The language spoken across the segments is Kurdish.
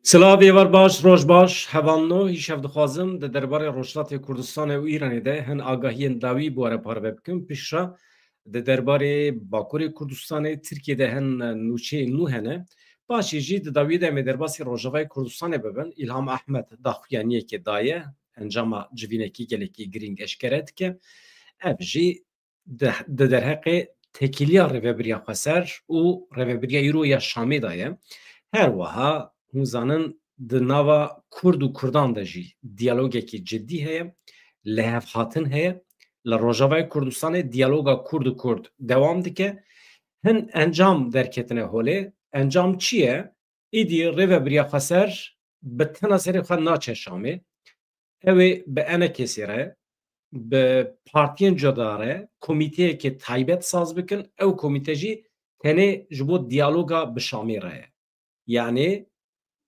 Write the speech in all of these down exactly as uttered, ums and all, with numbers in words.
Silav, êvar baş, roj baş, hevalno, hîşev dixwazim di derbarê Rojhilatê Kurdistanê û Îranê de hin agahiyên dawî bi we re parve bikim. Piştre di derbarê Bakurê Kurdistanê, Tirkiyê de hin nûçeyên nû hene. Paşê jî di dawiyê de em ê derbasî Rojavayê Kurdistanê bibin. Îlham Ehmed daxuyaniyekê daye, encama civînekî gelekî girîng eşkere dike. Ev jî di, di derheqê têkiliya Rêvebiriya Xweser û Rêvebiriya îro ya Şamê de ye. Her wiha hûn zanin di nava Kurd û Kurdan de jî diyalogekî cidî heye, lihevhatin heye. Li Rojavayê Kurdistanê diyaloga Kurd û Kurd dewam dike. Hin encam derketine holê. Encam çi ye? Îdî Rêvebiriya Xweser bi tena serê xwe naçe Şamê. Ew ê bi enekesê re, bi partiyên cuda re komîteyekê taybet saz bikin. Ew komîte jî tenê ji bo diyaloga bi Şamê re ye. Yanî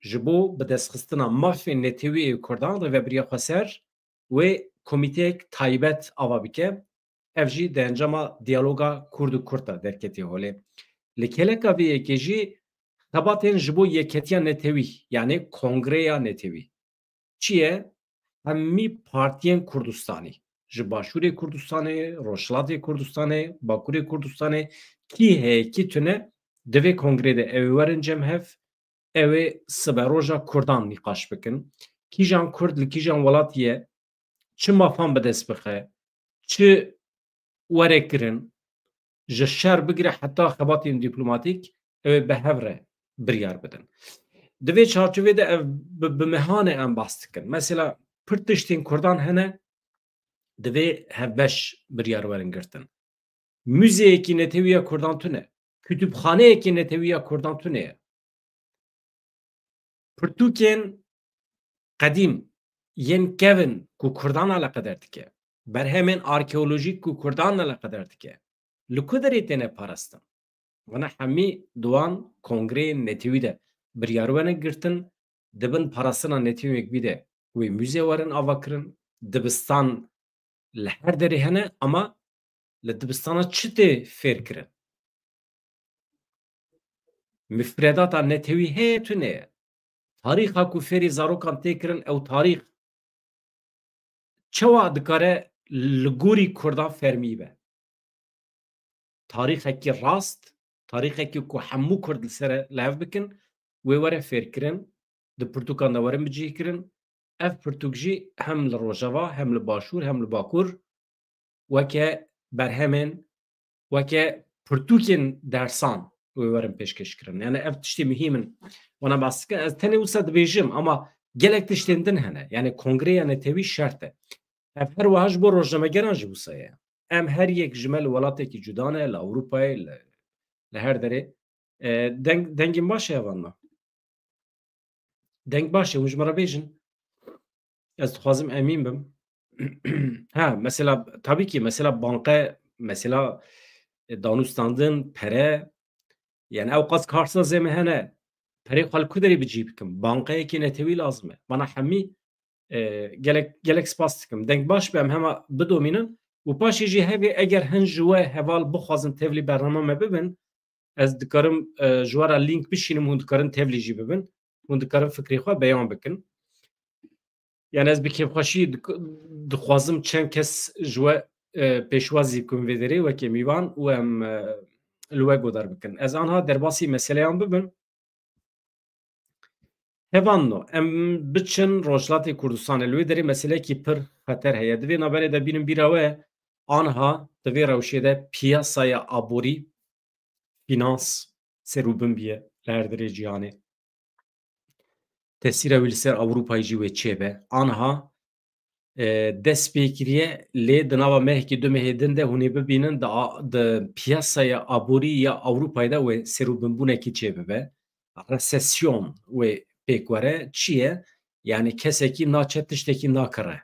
ji bo bidestxistina mafên netewî ê Kurdan, Rêvebiriya Xweser wê komîteyek taybet ava bike. Ev jî di encama diyaloga Kurd û Kurd de derketiye holê. Li keleka vê yekê jî xebatên ji bo yeketiya netewî, yanî kongreya netewî. Çi ye? Hemî partiyên Kurdistanê, ji Başûrê Kurdistanê, Rojhilatê Kurdistanê, Bakurê Kurdistanê, kî heye, kî tune, di vê kongrê de ew ê werin cem hev, ew ê siberoja Kurdan nîqaş bikin. Kîjan Kurd li kîjan welatî ye, çi mafan bi dest bixe, çi were kirin, ji şer bigire heta xebatên dîplomatîk, ew ê bi hev re biryar bidin. Di vê çarçovê de ev bi, bi mehanê em behs dikin. Mesela pir tiştên Kurdan hene, divê hevbeş biryar werin girtin. Muzeyekî netewî ya Kurdan tune. Kutubxaneyekî netewî ya Kurdan tune ye. Pirtûkên qedîm yên kevin ku Kurdan eleqedar dike, berhemên arkeolojîk ku Kurdan eleqedar dike, li ku derê têne parastin? Vana hemî di wan kongreyên netewî de biryar wene girtin, di bin parastina netewî yekbî de wê mûze werin avakirin, dibistan li her derê hene, ama li dibistana çi tê fêr kirin? Mifredata netewî heye tune ye. Tarîxa ku fêrî zarokan tê kirin, ew tarîx çawa dikare li gorî Kurdan fermî be? Tarîxekî rast, tarîxekî ku hemû Kurd li ser e li hev bikin, wê were fêrkirin, di pirtûkan de werin bicihkirin. Ev pirtûk jî hem li Rojava, hem li Başûr, hem li Bakur weke berhemên, weke pirtûkên dersan wê werin pêşkêş kirin. Yani ev tiştê muhîm in. Wana behs dikin. Ez tenê wisa dibêjim, ama gelek tiştên din hene. Yani kongreya netewî şert e. Ev her wiha ji bo rojnamegeran jî wisa ye. Em her yek ji me li welatekî cuda ne, li Ewropayê, li, li her derê. E, deng, dengên baş e hevalno. Deng baş e, hûn ji min re bêjin. Ez dixwazim emîn bim. Ha, mesela, tabii ki, mesela banke, mesela, e, danûstandin, pere, yani ew qas karsazê me hene, perê xwe li ku derê bi cî bikim? Bankeyekî netewî lazim e. Bana hemî, e, gelek, gelek spas dikim. Deng baş be, em hema bidomînin û paşê jî hevê eger hin ji we heval bixwazin tevlî bernama me bibin, ez dikarim, e, ji we re link bişînim, hûn dikarin tevlî jî bibin. Hûn dikarin fikrê xwe beyan bikin. Yani ez bi kêfxweşî dik-, dixwazim çend kes ji we, e, pêşwazî bikim vê derê weke mîvan û em, e, li we godar bikin. Ez anha derbasî meseleyan bibim. Hevalno, em biçin Rojhilatê Kurdistanê. Li wê derê meseleyekî pir xeter heye. Di vê navberê de bînin bîra we, anha di vê rewşê de piyasaya aborî, finans, ser û bin biye li her derê cîhanê. Tesîra wî li ser Ewropayê jî wê çêbe. Anha, e, dest pê kiriye, lê di nava mehekî du mehê din de hûn ê bibînin di a-, di piyasaya aborî ya Ewropayê de wê ser û binbûnekî çêbibe. Resesyon wê pêk were. Çi ye? Yani kesekî naçe, tiştekî nakire.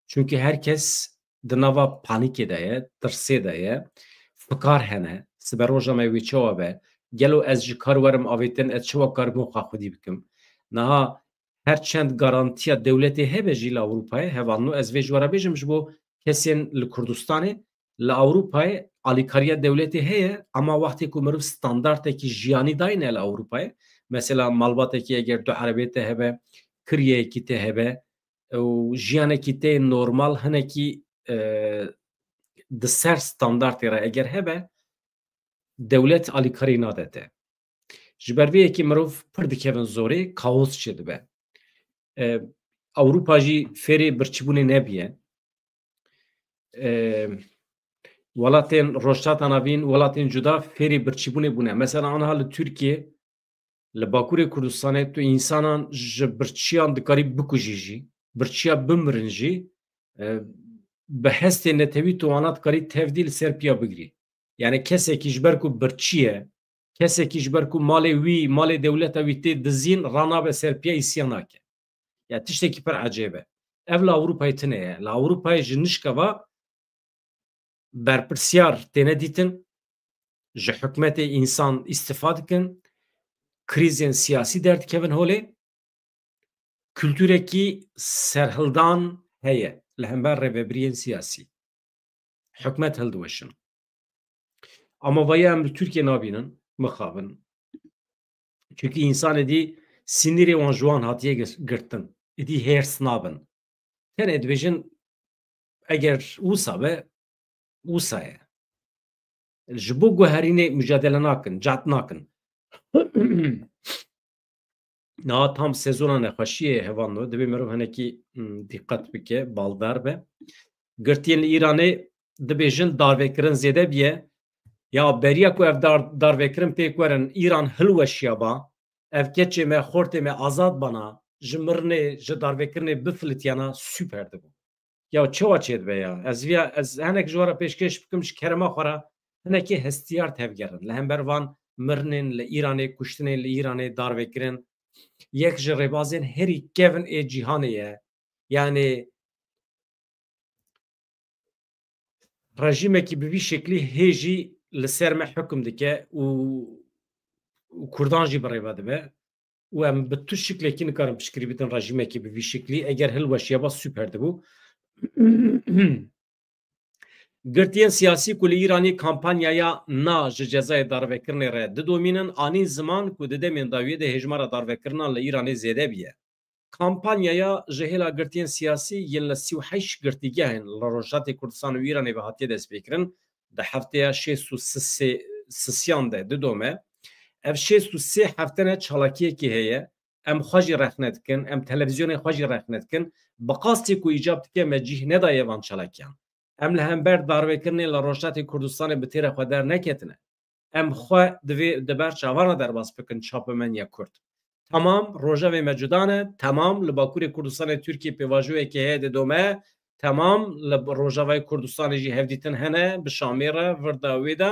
Çunkî her kes di nava panîkê de ye, tirsê de ye. Fikar hene, siberoja me wê çawa be? Gelo ez ji kar werim avêtin, ez çawa karibim xwe xwedî bikim? Niha her çend garantiya dewletê hebe jî li Ewropayê, hevalno, ez vê ji we re bêjim, ji bo kesên li Kurdistanê Li Ewropayê alîkariya dewletê heye, ama wextê ku mirov standartekî jiyanî dayne li Ewropayê, mesela malbatekî eger du erebê te hebe, kiriyeyekî te hebe û jiyanekî te normal hinekî, e, di ser standartê re eger hebe, dewlet alîkarî nade te. Ji ber vê yekê mirov pir dikevin zorê, kaos çêdibe. E, Ewropa jî fêrê birçîbûnê nebiye. E, welatên Rojhilata Navîn, welatên cuda fêrê birçîbûnê bûne. Mesela aniha li Tirkiye, li Bakurê Kurdistanê tu însanan ji birçiyan dikarî bikujî jî, birçiya bimirin jî, e, bi hestê netewî tu wana dikarî tevdî li ser piya bigirî. Yani kesekî ji ber ku birçî ye, kesekî ji ber ku malê wî, malê dewleta wî tê dizîn, ranabe ser piya îsyan nake. Ya tiştekî pir ecêb e. Ev li Ewropayê tune ye. Li Ewropayê ji nişkeva berpirsiyar têne dîtin, ji hikûmetê însan îstifa dikin, krîzên siyasî derdikevin holê, kulturekî serhildan heye li hember rêvebiriyên siyasî. Hikûmet hildiweşin. Ama vaya em li Tirkiye nabînin, mixabin. Çunkî însanê dî sinîrê wan ji wan hatiye gir-, girtin. Êdî hêrs nabin. Tenê dibêjin, eger wisa be, wisa ye. Ji bo guherînê mucadele nakin, cehd nakin. Niha tam sezona nexweşiyê hevando, divê mirov hinekî, mm, dîqet bike, baldar be. Girtiyên li Îranê dibêjin darvekirin zêde biye. Ya beriya ku ev dar-, darvekirin pêk werin, Îran hilweşiya ba, ev keçê me, xortê me azad bana, ji mirinê, ji darvekirinê bifilitiyana, super dibû. Ya çawa çêdibe ya? Ez viya, ez henek ji we re pêşkêş bikim, ji kerema xwe re hinekî hestiyar tevgerin. Li hember van mirinên li Îranê, kuştinên li Îranê, darvekirin. Yek ji rêbazên herî kevin ê cîhanê ye. Yani rejîmekî bi vî şeklî hê jî li ser me hukm dike û, û Kurdan jî bi rê ve dibe. Û em bi tu şiklekî nikarin piştgirî bikin rejîmekî bi vî şiklî. Eger hilweşiya ba super dibû. Girtiyên siyasî ku li Îranê kampanyaya na ji cezayê darvekirinê re didomînin, anîn ziman ku di demên dawiyê de hêjmara darvekirinan li Îranê zêde biye. Kampanyaya ji hêla girtiyên siyasî yên li sî û heşt girtîgehên li Rojhilatê Kurdistan û Îranê ve hatiye destpêkirin, di hefteya şêst û sisiyan de didome. Ev şêst û sê hefte ne çalakiyekê heye. Em xwe jî rexne dikin, em televîzyonê xwe jî rexne dikin. Bi qastê ku îcab dike me cih nedaye van çalakiyan. Em li hember darvekirinê li Rojhilatê Kurdistanê bi têra xwe derneketine. Em xwe divê di ber çavana derbas bikin çapemeniya Kurd. Temam, rojevê me cuda ne, temam, li Bakurê Kurdistanê Tirkiye pêvajoyekê heye didome, temam, li Rojavayê Kurdistanê jî hevdîtin hene, bi Şamê re, vir de, wê de.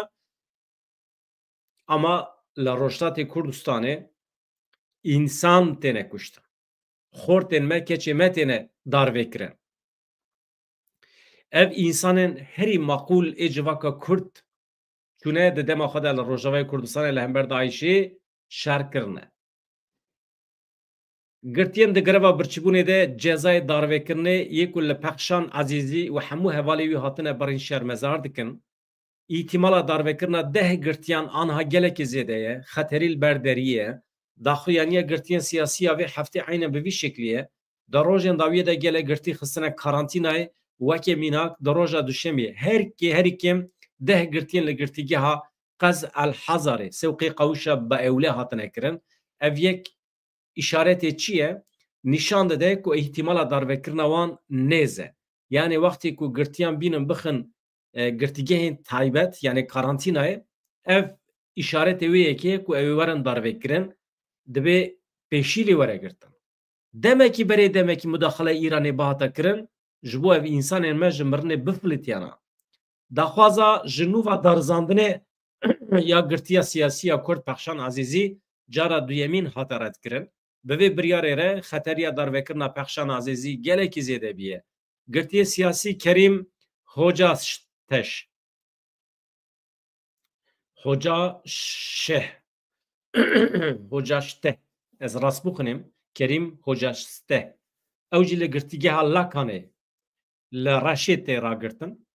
Ama li Rojhilatê Kurdistanê însan têne kuştin. Xortên me, keçê me têne darvekirin. Ev însanên herî maqûl ê civaka Kurd çûne di dema xwe de li Rojavayê Kurdistanê li hember DAIŞê şer kirine. Girtiyên di greva birçîbûnê de cezayê darvekirinê yê ku li Pexşan Ezîzî û hemû hevalê wî hatine birîn şermezar dikin. Îhtimala darvekirina deh girtiyan aniha gelekî zêde ye, xeterî li ber derî ye. Daxuyaniya girtiyên siyasî ya vê heftê eynen bi vî şeklî ye. Di rojên dawiyê de gelek girtî xistine karantînayê, weke mînak di roja duşemê. Her kê, herî kêm deh girtiyên li girtîgeha Qez El Hazarê, Sewqê Qawişa Baewlê hatine kirin. Ev yek îşaretê çi ye? Nîşan dide ku îhtimala darvekirina wan nêz e. Yani wextê ku girtiyan bînin bixin, e, girtîgehên taybet, yani karantînayê, ev îşaretê wê yekê ye ku ew ê werin darvekirin, divê pêşî lê were girtin. Demekî berê demekî mudaxile Îranê bihata kirin, ji bo ev însanên me ji mirinê bifilitiyana. Daxwaza ji nû ve darizandinê ya girtiya siyasî ya Kurd Pexşan Ezîzî cara duyemîn hate redkirin. Bi vê biryarê re xeteriya darvekirina Pexşan Ezîzî gelekî zêde biye. Girtiyê siyasî Kerîm Hocateş. Hoca Şeh. Hoca Şteh. Ez rast bixwînim. Kerîm Hoca Şteh. Ew jî li girtîgeha Lakanê li Reşê tê ragirtin.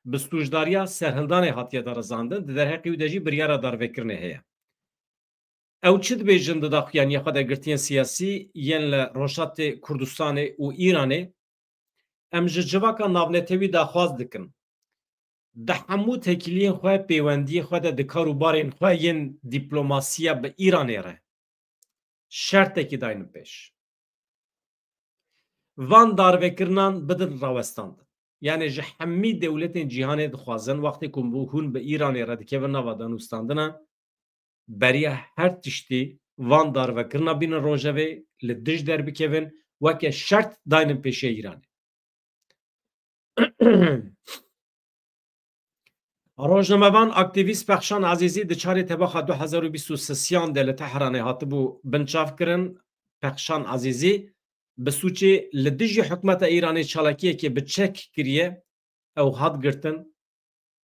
bi sûcdariya serhildanê hatiye darizandin, di derheqê wî de jî biryara darvekirinê heye. Ew çi dibêjin di daxuyaniya xwe de girtiyên siyasî yên li Rojhatê Kurdistanê û Îranê? Em ji civaka navnetewî daxwaz dikin, di hemû têkiliyên xwe, pêwendiyê xwe de di kar û barên xwe yên dîplomasiya bi Îranê re şertekî daynin pêş. Van darvekirinan bidin rawestandin. Yanê ji hemî dewletên cîhanê dixwazin, wextê ku hûn bi Îranê re dikevin nava danûstandina, beriya her tiştî van darvekirina bînin rojevê, li dij derbikevin, weke şert daynin pêşiya Îranê. Rojnamevan aktîvîst Pexşan Ezîzî di çarê tebaxa du hezar û bîst û sêyan de li Tehranê hatibû binçavkirin. Pexşan Ezîzî bi sûcê li dijî hikûmeta Îranê çalakiyekê bi çek kiriye, ew hat girtin,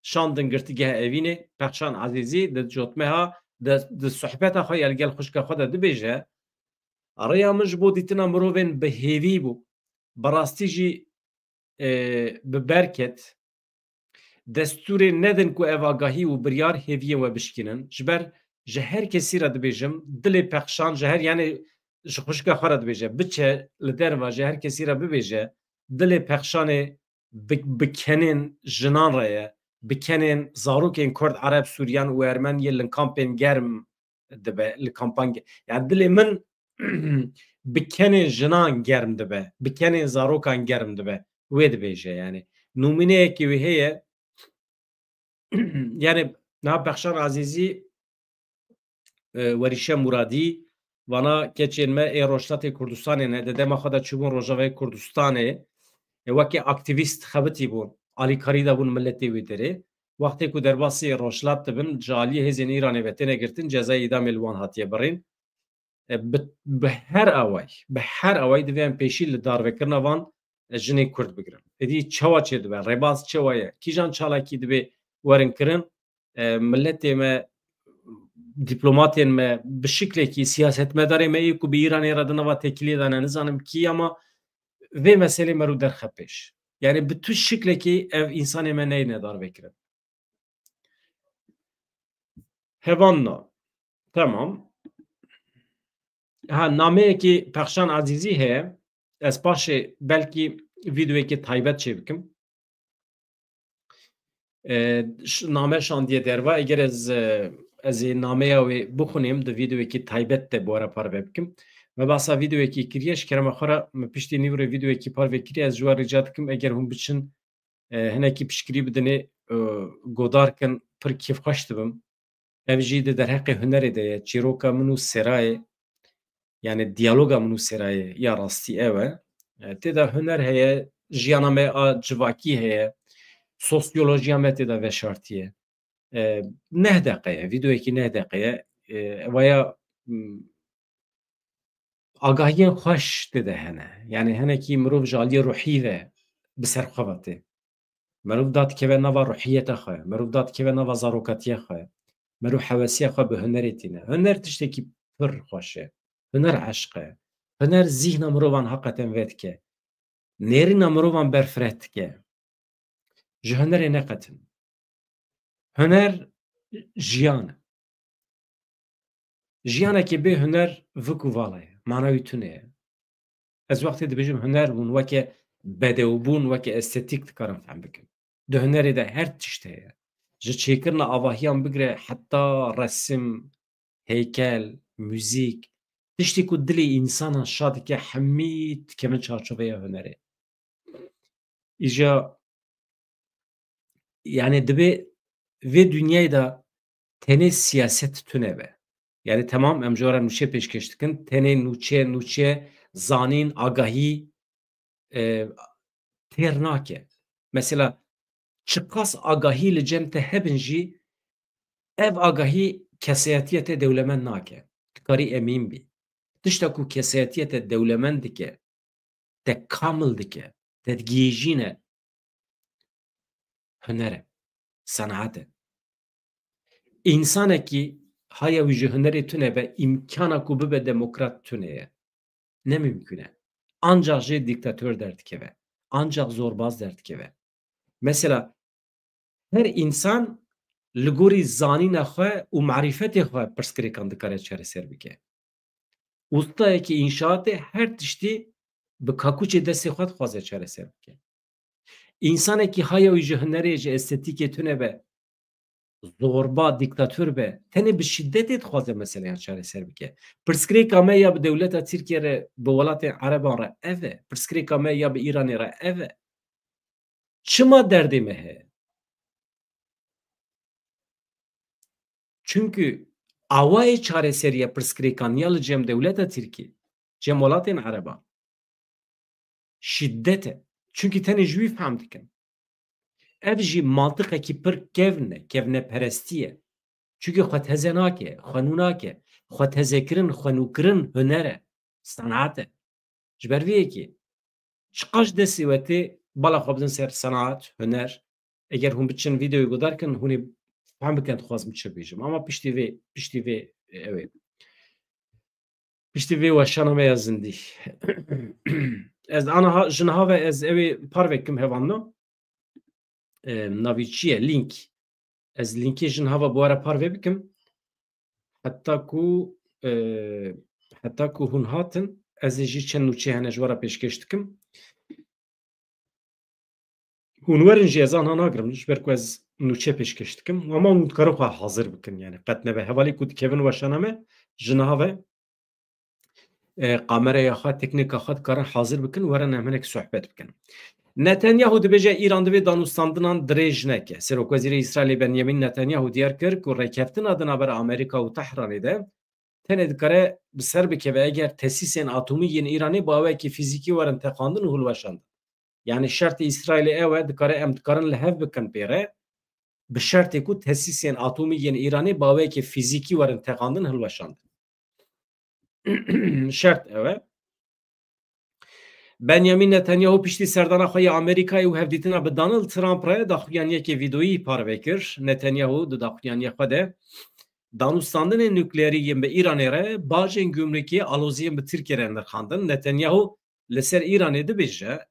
şandin girtîgeha evînê. Pexşan Ezîzî di cotmeha, di, di sohbeta xwe ya li gel xwişka xwe de dibêje, rêya min ji bo dîtina mirovên bi hêvî bû. Bi rastî jî, e, bi ber ket. Destûrê nedin ku ev agahî û biryar hêviyên we bişkînin. Ji ber ji her kesî re dibêjim, dilê Pexşan ji her, yanê ji xwişka xwe re dibêje, biçe li derva ji her kesî re bibêje, dilê Pexşanê bi, bi kenên jinan re ye, bi kenên zarokên Kurd, Ereb, Sûriyan û Ermen yê li kampên germ dibe, li kampan ge-, yani dilê min bi kenên jinan germ dibe, bi kenên zarokan germ dibe. Wê dibêje yani. Nûmûneyekê wê heye, yani niha Pexşan Ezîzî, e, Werîşe Muradî, vana keçên me ê Rojhilatê Kurdistanê ne, di dema xwe de çûbûn Rojavayê Kurdistanê, e, weke aktîvîst xebitî bûn, alîkarî de bûn miletê wê derê. Wextê ku derbasî Rojhilat dibin, ji aliyê hêzên Îranê ve têne girtin, cezayê îdamê li wan hatiye birîn. E, bi, bi her awayî, bi her awayî divê em pêşî li darvekirina van, e, jinên Kurd bigirin. Êdî çawa çêdibe? Rêbaz çawa ye? Kîjan çalakî divê werin kirin? E, miletê me, dîplomatên me, bi şiklekî siyasetmedarê me yê ku bi Îranê re di nava têkiliyê de ne, nizanim kî, ama vê meselê mero derxe pêş. Yani bi tu şiklekî ev însanê me neyne darvekirin. Hevanna. Tamam. Ha, nameyekî Pexşan Ezîzî heye. Ez paşê belkî vîdeoyekî taybet çê bikim. E, ş-, name şandiye derva. Eger ez, e, ez ê nameya wê bixwînim, di vîdeoyekî taybet de bi we re parve bikim. Me behsa vîdeoyekî kiriye, ji kerema xwe re me piştî nîvro vîdeoyekî parve kiriye. Ez ji we rica dikim, eger hûn biçin, e, hinekî piştgirî bidinê, e, godar kin, pir kêfxweş dibim. Ev jî di derheqê hunerê de ye. Çîroka min û Serayê, yani diyaloga min û Serayê ya rastî ew e. E, tê de huner heye, jiyana me a civakî heye, sosyolojiya me tê de veşartiye. E, neh deqe ye, vîdeoyekî neh deqe ye. E, vaya, m, agahiyên xweş tê de hene. Yani hinekî mirov ji aliyê ruhî ve bi ser xwe ve tê. Mirov dadikeve nava ruhiyeta xwe, mirov dadikeve nava zarokatiya xwe, mirov hewesiya xwe bi hunerê tîne. Huner tiştekî pir xweş e. Huner eşq e. Huner zîhna mirovan heqeten vedike. Nêrîna mirovan berfireh dike. Ji hunerê neqetin. Huner jiyan e. Jiyanekê bê huner vik û vala ye. Mana wî tune ye. Ez wextê dibêjim huner, hûn weke bedewbûn, weke estetîk dikarin fehm bikin. Di hunerê de her tişt heye. Ji çêkirina avahiyan bigire heta resim, heykel, muzîk, tiştê ku dilê însanan şa dike, hemî dikevin çarçoveya hunerê. Îja, yani dibe vê dinyayê de tenê siyaset tune be. Yani temam, em ji we re nûçe pêşkêş dikin, tenê nûçe, nûçe, zanîn, agahî, e, têr nake. Mesela, çiqas agahî li cem te hebin jî, ev agahî kesayetiya te dewlemend nake. Tu karî emîn bî. Tişta ku kesayetiya te dewlemend dike, te kamil dike, te digihîjîne, huner e, senaet e. Însanekî haya wî ji hunerê tune be, îmkana ku bibe demokrat tune ye. Ne mimkun e. Ancak jê dîktator derdikeve. Ancak zorbaz derdikeve. Mesela, Her însan li gorî zanîna xwe û marîfetê xwe pirsgirêkan dikare çareser bike. Ustayekî înşaatê her tiştî bi kakûçê destê xwe dixwaze çareser bike. Însanekî haya wî ji hunerê, ji estetîkê tune be, zorba, dîktator be, tenê bi şîdetê dixwaze meseleyan çareser bike. Pirsgirêka me ya bi dewleta Tirkiye re, bi welatên Ereban re ev e. Pirsgirêka me ya bi Îranê re ev e. Çima derdê me heye? Çunkî awayê çareseriya pirsgirêkan ya li cem dewleta Tirkî, cem welatên Ereban, şîdet e. Çunkî tenê ji wî fehm dikin. Ev jî mantiqekî pir kevn e, kevneperestî ye. Çunkî xwe teze nake, xwe nû nake. Xwe tezekirin, xwe nûkirin huner e, senat e. Ji ber vê yekê çiqas destê we tê bala xwe bidin ser senat, huner. Eger hûn biçin vîdeoyê guhdar kin, hûn ê fehm bikin dixwazim çi bêjim. Ama piştî vê, piştî vê, ew ê. Piştî vê weşana me ya zindî. Ez aniha, ji niha ve ez ew ê parve kim hevalno. E, navî çi ye? Link. Ez linkê ji niha ve bi we re parve bikim. Heta ku, e, heta ku hûn hatin, ez ê jî çend nûçe hene ji we re pêşkêş dikim. Hûn werin jî ez aniha nagirim, ji ber ku ez nûçe pêşkêş dikim. Ama hûn dikarin xwe hazir bikin, yani qet nebe. Hevalê ku dikevin weşana me, ji niha ve, e, kameraya xwe, teknîka xwe dikarin hazir bikin, werin em hinek sohbet bikin. Netanyahu dibêje Îran divê danûstandinan dirêj neke. Serokwezîrê Îsraîlê Benyamin Netanyahu diyar kir ku rêkeftina di navbera Amerîka û Tehranê de tenê dikare bi ser bikeve eger tesîsên atomî yên Îranê bi awayekî fîzîkî werin teqandin û hilweşandin. Yani şertê Îsraîlê ew e, dikare, em dikarin li hev bikin pê re, bi şertê ku tesîsên atomî yên Îranê bi awayekî fîzîkî werin teqandin, hilweşandin. Şert ew e. Benyamin Netanyahu piştî serdana xwe ya Amerîkayê û hevdîtina bi Donald Trump re daxuyaniyekê vîdeoyî parve kir. Netanyahu di daxuyaniya xwe de danûstandinên nukleerî yên bi Îranê re bajên gumrikê aloziyên bi Tirkiye re nirxandin. Netanyahu li ser Îranê dibêje,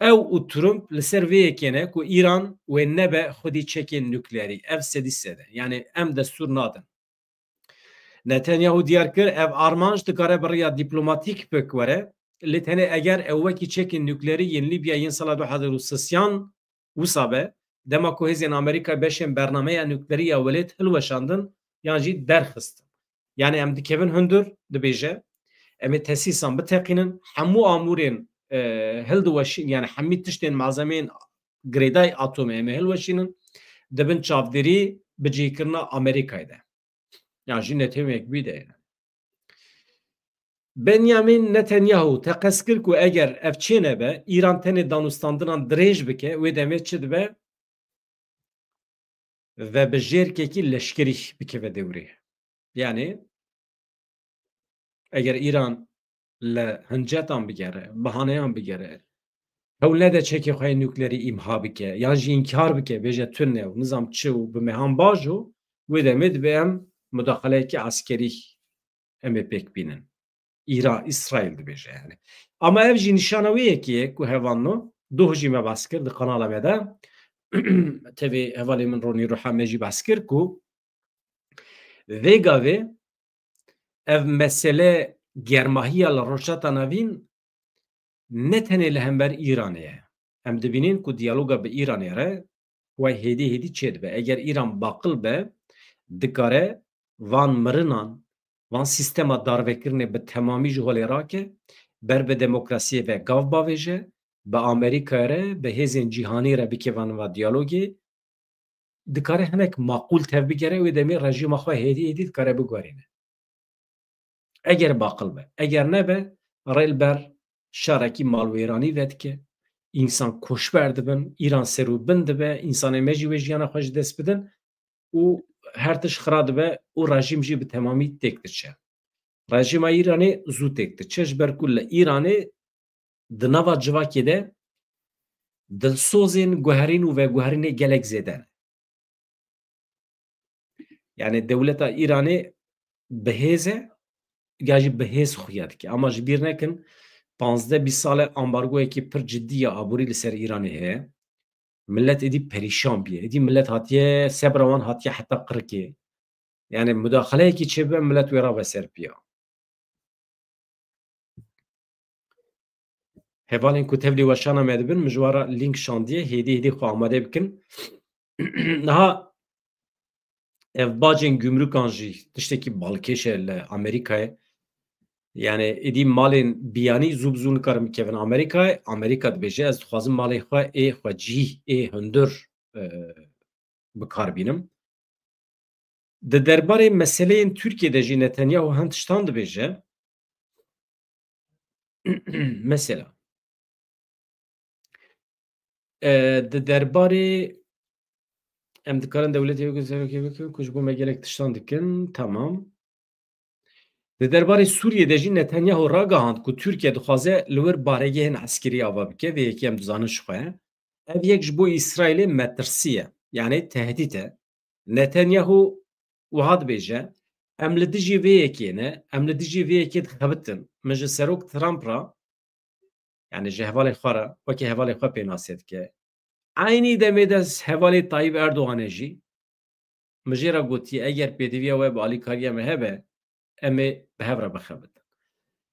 ew û Trump li ser vê yekê ne ku Îran wê nebe xwedî çekên nukleerî. Ev sedî sed e. Yani em destûr nadin. Netanyahu diyar kir, ev armanc dikare bi riya dîplomatîk pêk were, lê tenê eger ew wekî çekên nukleerî yên Lîbya yên sala du hezar û sêyan wisa be, dema ku hêzên Amerîka beşên bernameya nukleerî ya welêt hilweşandin yan jî derxistin. Yani em dikevin hundir, dibêje, em ê tesîsan biteqînin, hemû amûrên, e, hildiweşîn, yani hemî tiştên malzemeyên girêdayî atomê em ê hilweşînin, di bin çavdêrî bicihkirina Amerîkayê de. Yan jî Netewên Yekbûyî de ye. Benyamin Netanyahu teqez kir ku eger ev çê nebe, Îran tenê danûstandinan dirêj bike, wê demê çi dibe? Ve bi jêrkekî leşkerî bikeve dewrê. Yani eger Îran li hincetan bigere, bahaneyan bigere, hewl nede çekê xwe yê nukleerî îmha bike, yan jî înkar bike, bêje tune û nizam çi û bi mehan bajo, wê demê dibe em mudaxaleyekî eskerî em ê pêk bînin. Îra-, Îsraîl dibêje yani. Ama ev jî nîşana wê yekê ye ku hevalno, doh jî me behs kir di kanala me de, tevî hevalê min Ronî Ruha me jî behs kir ku vê gavê ev mesele germahiya li Rojhilata Navîn ne tenê li hember Îranê ye. Em dibînin ku diyaloga bi Îranê re xwe hêdî hêdî çêdibe. Eger Îran baqil be, dikare van mirinan, van sîstema darvekirinê bi temamî ji holê rake, ber bi demokrasiyê ve gav bavêje, bi Amerîkayê re, bi hêzên cîhanî re bikeve nava diyalogê, dikare hinek maqûl tevbigere, wê demê rejîma xwe hêdî hêdî dikare biguherîne. Eger baqil be. Eger nebe, rê li ber şerekî malwêranî vedike, însan koçber dibin, Îran serûbin dibe, însanê me jî wê jiyana xwe ji dest bidin û her tişt xira dibe û rejîm jî bi temamî têk diçe. Rejîma Îranê zû têk diçe, ji ber ku li Îranê di nava civakê de dilsozên guherîn û veguherînê gelek zêde ne. Yani dewleta Îranê bi hêz e, ya jî bi hêz xuya dike. Ama ji bîr nekin, panzdeh bîst sal e ambargoyekî pir cidî ya aborî li ser Îranê heye. Millet êdî perîşan bûye. Êdî millet hatiye, sebra wan hatiye heta qirikê. Yani mudaxaleyekî çêbibe, millet wê rabe ser piya. Hevalên ku tevlî weşana me dibin, min ji wan re link şandiye, hêdî hêdî xwe amade bikin. Niha ev bacên gumrûkan jî tiştekî balkêş e li Amerîkayê. Yani êdî malên biyanî zû bi zû nikarin bikevin Amerîkayê. Amerîka dibêje, ez dixwazim malê xwe ê xwe cihî, ê hundir, e, bi kar bînim. Di derbarê meseleyên Tirkiyê de jî Netanyahu hin tiştan dibêje. Mesela, e, di derbarê, em dikarin dewletê wekî serokê bikin ku ji bo me gelek tiştan dikin. Tamam. Di derbarê Sûriyê de jî Netanyahu ragihand ku Tirkiye dixwaze li wir baregehên eskerî ava bike. Vê yekê em dizanin ji xwe ye. Ev yek ji bo Îsraîlê metirsî ye. Yani tehdît e. Netanyahu wiha dibêje, em li dijî vê yekê ne, em li dijî vê yekê dixebitin. Min ji Serok Trump re, yani ji hevalê xwe re, wekî hevalê xwe pênase dike. Eynî demê de hevalê Tayyip Erdoganê jî, min jê re gotiye, eger pêdiviya we bi alîkariya me hebe, em ê bi hev re bixebitin.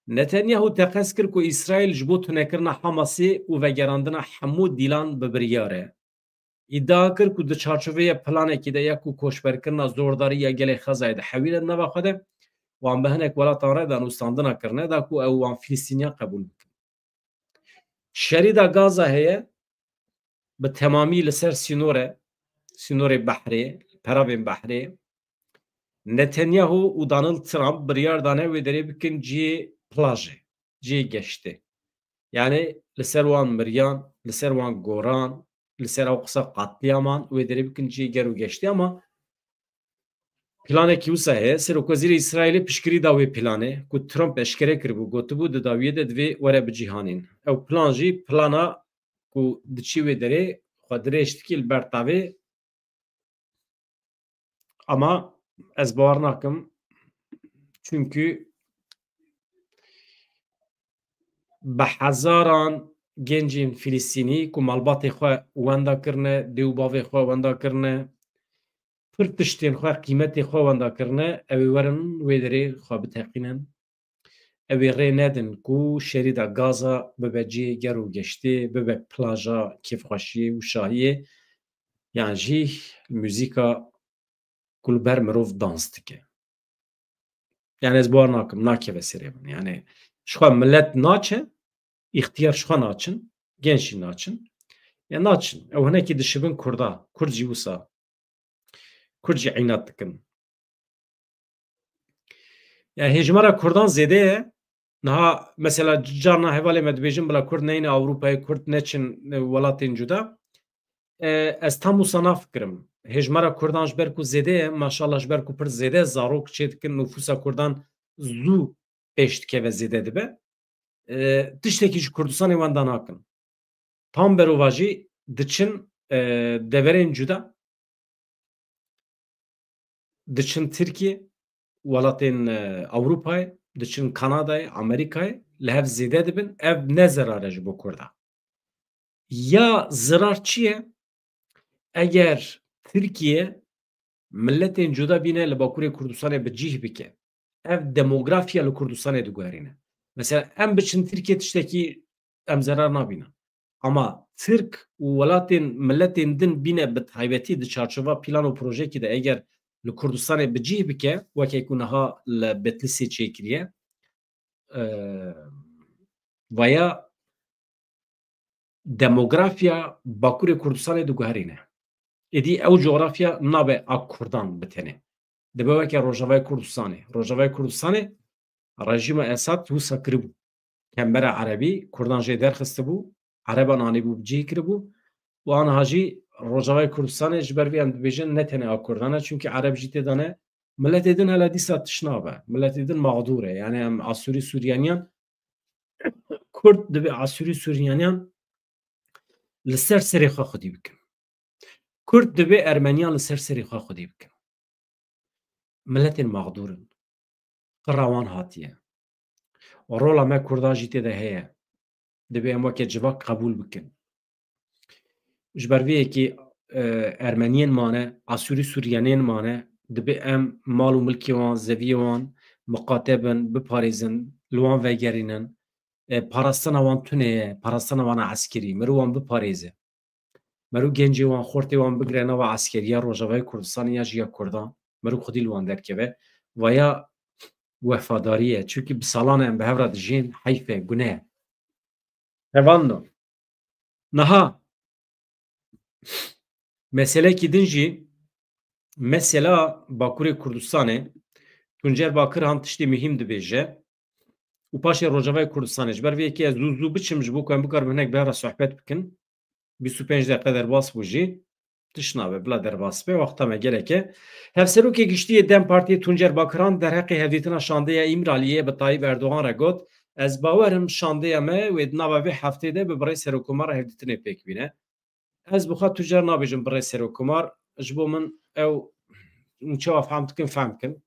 Netanyahu teqez kir ku Îsraîl ji bo tunekirina Hamasê û vegerandina hemû dîlan bi biryar e. Îdia kir ku di çarçoveya planekî de ya ku koçberkirina zordarî ya gelê Xezayê dihewîne di nava xwe de, wan bi hinek welatan re danûstandina kirine da ku ew wan Filistîniyan qebûl bikin. Şerîda Gaza heye, bi temamî li ser sînor e, sînorê behrê, peravên behrê. Netanyahu û Donald Trump biryar dane wê derê bikin cihê plajê, cihê geştê. Yani li ser wan miriyan, li ser wan goran, li ser ew qisa qatliyaman wê derê bikin cihê ger û geştê, ama planekî wisa heye. Serokwezîrê Îsraîlê piştgirî da wê planê ku Trump eşkere kiribû, gotibû di dawiyê de divê were bicîhanîn. Ew plan jî plana ku diçî wê derê xwe dirêj dikî li ber tavê. Ama ez bawer nakim, çunkü bi hezaran gencên Filistînî ku malbatê xwe wenda kirine, dê û bavê xwe wenda kirine, pir tiştên xwe, qîmetê xwe wenda kirine, ew ê werin wê derê xwe biteqînin. Ew ê rê nedin ku şerîda Gaza bibe cihê ger û geştê, bibe plaja kêfxweşiyê û şahiyê, yan jî muzîka ku li ber mirov dans dike. Yani ez bawer nakim, nakeve serê min. Yani ji xwe milet naçe, îxtiyar ji xwe naçin, genç jî naçin. Ya naçin. Ew hinekî dişibin Kurda. Kurd jî wisa. Kurd jî îynat dikin. Yani hêjmara Kurdan zêde ye. Niha mesela carna hevalê me dibêjin, bila Kurd neyne Ewropayê, Kurd neçin, e, welatên cuda. E, ez tam wisa nafikirim. Hêjmara Kurdan ji ber ku zêde ye, maşallah ji ber ku pir zêde zarok çêdikin, nûfusa Kurdan zû pêş dikeve, zêde dibe. E, tiştekî ji Kurdistanê wenda nakin. Tam berovajî diçin, e, deverên cuda, diçin Tirkiye, welatên, e, Ewropayê, diçin Kanadayê, Amerîkayê, li hev zêde dibin. Ev ne zerar e ji bo Kurda. Ya zirar çi ye? Eger Tirkiye miletên cuda bîne li Bakurê Kurdistanê bi cih bike, ev demografiya li Kurdistanê diguherîne. Mesela em biçin Tirkiye, tiştekî em zerar nabînin. Ama Tirk û welatên, miletên din bîne, bi taybetî di çarçova plan û projekî de eger li Kurdistanê bi cih bike, weke ku niha li Betlisê çêkiriye, e, vaya demografiya Bakurê Kurdistanê diguherîne. Êdî ew coğrafya nabe a Kurdan bi tenê. Dibe weke Rojavayê Kurdistanê. Rojavayê Kurdistanê rejîma Esad wisa kiribû. Kembera Erebî Kurdan jê derxistibû, Ereban anîbû bi cihî kiribû. Û aniha jî Rojavayê Kurdistanê, ji ber vê em dibêjin ne tenê a Kurdan e, çunkî Ereb jî tê de ne. Miletê din hela dîsa tişt nabe. Miletê din mağdûr e. Yani em Asûrî Sûriyaniyan, Kurd dibe Asûrî Sûriyaniyan li ser serê xwe xwedî bikin. Kurd dibe Ermeniyan li ser serê xwe xwedî bikin. Miletên mağdûr in. Qira wan hatiye. Rola me Kurdan jî tê de heye. Dibe em weke civak qebûl bikin. Ji ber vê yekê, e, Ermeniyên mane, Asûrî Suryaniyên mane, dibe em mal û milkê wan, zeviyê wan miqate bin, biparêzin, li wan vegerînin. E, parastina wan tune ye, parastina wan a eskerî, meriv wan biparêze. Meriv gencê wan, xortê wan bigire nava eskeriya Rojavayê Kurdistanê ya jî ya Kurdan. Meriv xwedî li wan derkeve. Vaya wefadarî ye. Çunkî bi salan e em bi hev re dijîn, heyf e, gune ye. Hevando. Niha meselekî din jî, mesela Bakurê Kurdistanê, Tuncer Bakirhan tiştê muhîm dibêje û paşê Rojavayê Kurdistanê. Ji ber vê yekê ez zû zû biçim ji bo ku em bikaribin hinek bi hev re sohbet bikin. Bîst û pênc deqe derbas bû jî. Tişt nabe, bila derbas be, wexta me gelek e. Hevserokê Giştî yê DEM Partiyê Tuncer Bakirhan derheqê hevdîtina şandeya Îmraliyê bi Tayyip Erdogan re got, ez bawer im şandeya me wê di nava vê heftê de bi birêz Serokkomara hevdîtinê pêk bîne. Ez bi xwe Tuncer nabêjim birêz Serokkomar, ji bo min ew, hûn çawa fehm dikin, fehm bikin.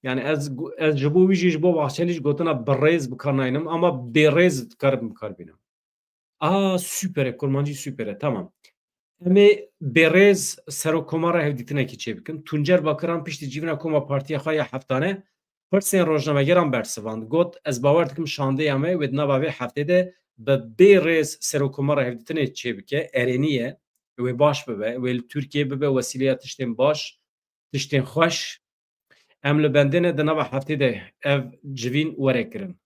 Yani ez, ez ji bo wî jî, ji bo Bahçelî jî gotina birêz bi kar naynim, ama bêrêz dikarim bi kar bînim. Aha, super e, kurmancî super e, tamam. Em ê bêrêz Serokkomara hevdîtinekê çêbikin. Tuncer Bakiran piştî civîna koma partiya xwe ya heftane pirsên rojnamegeran bersivand. Got, ez bawer dikim şandeya me wê di nava vê heftê de bi bêrêz Serokkomara hevdîtinê çêbike, erênî ye, wê baş bibe, wê li Tirkiyê bibe wesîleya tiştên baş, tiştên xweş. Em li bendê ne di nava heftê de ev civîn were kirin.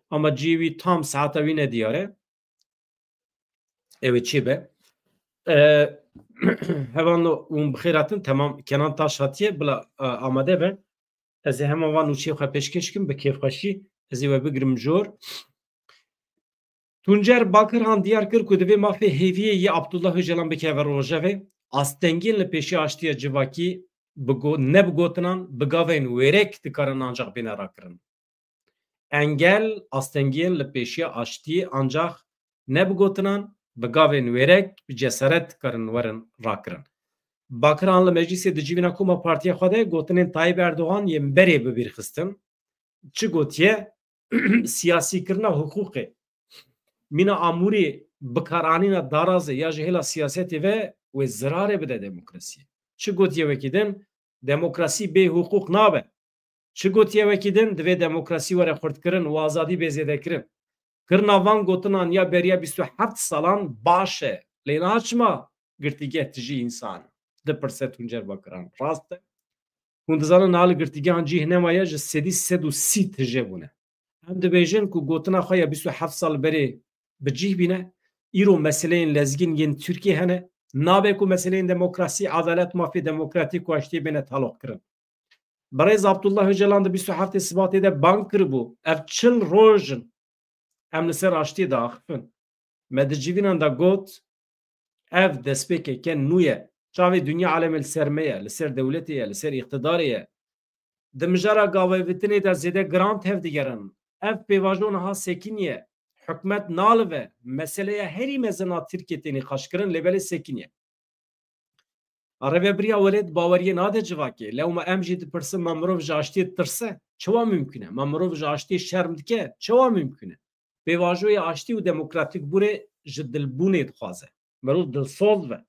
Ama cihê wî tam saeta wî nediyar e. Ew ê çê be. E, Hevano hûn bi xêr hatin. Temam, Kenan Taş hatiye, bila, e, amade be. Ez ê hema van nûçeyê xwe pêşkêş kim bi kêfxweşî. Ez ê we bigrim jor. Tuncer Bakirhan diyar kir ku divê mafê hêviyê yê Abdullah Ocalan bikeve rojevê. Astengiyên li pêşiya aştiya civakî bi go-, ne bi gotinan, bi gavên wêrek dikarin ancax bêne rakirin. Engel, astengiyên li pêşiya aştiyê ancax ne bi gotinan, bi gavên wêrek, bi cesaret dikarin werin rakirin. Bakirhan li meclîsê di civîna koma partiya xwe de gotinên Tayyip Erdogan yên berê bi bîr xistin. Çi gotiye? Siyasîkirina hiqûqê. Mîna amûrê bikaranîna darazê ya ji hêla siyasetê ve wê zirarê bide demokrasiyê. Çi gotiye wekî din? Demokrasî bê hiqûq nabe. Çi gotiye wekî din? Divê demokrasî were xurtkirin û azadî bê zêdekirin. Kirina van gotinan ya beriya bîst û heft salan baş e. Lê niha çima girtîgeh tijî însan dipirse Tuncer Bakiran? Rast e. Hûn dizanin niha li girtîgehan cih nemaye, ji sedî sed û sî tije bûne. Em dibêjin ku gotina xwe ya bîst û heft sal berê bi cih bîne. Îro meseleyên lezgîn yên Tirkiyê hene. Nabe ku meseleyên demokrasî, edalet, mafê demokratîk û aştiyê bêne taloqkirin. Birêz Abdullah Ocalan di bîst û heftê Sibatê de bang kiribû. Ev çil roj in. Em li ser aştiyê diaxifin. Me di civînan de got, ev destpêkeke nû ye. Çavê dinya alemê li ser me ye, li ser dewletê ye, li ser îqtidarê ye. Di mijara gavevitinê de zêde giran tevdigerin. Ev pêvajo niha sekiniye. Hikûmet nalive. Meseleya herî mezin a Tirkiyê tê nîqaşkirin, lê belê sekiniye. A rêvebiriya welêt baweriyê nade civakê. Lewma em jî dipirsin, ma mirov ji aştiyê ditirse? Çawa mimkun e? Ma mirov ji aştiyê şerm dike? Çawa mimkun e? Pêvajoyê aştî û demokratîkbûnê ji dilbûnê dixwaze. Mirov dilsoz be.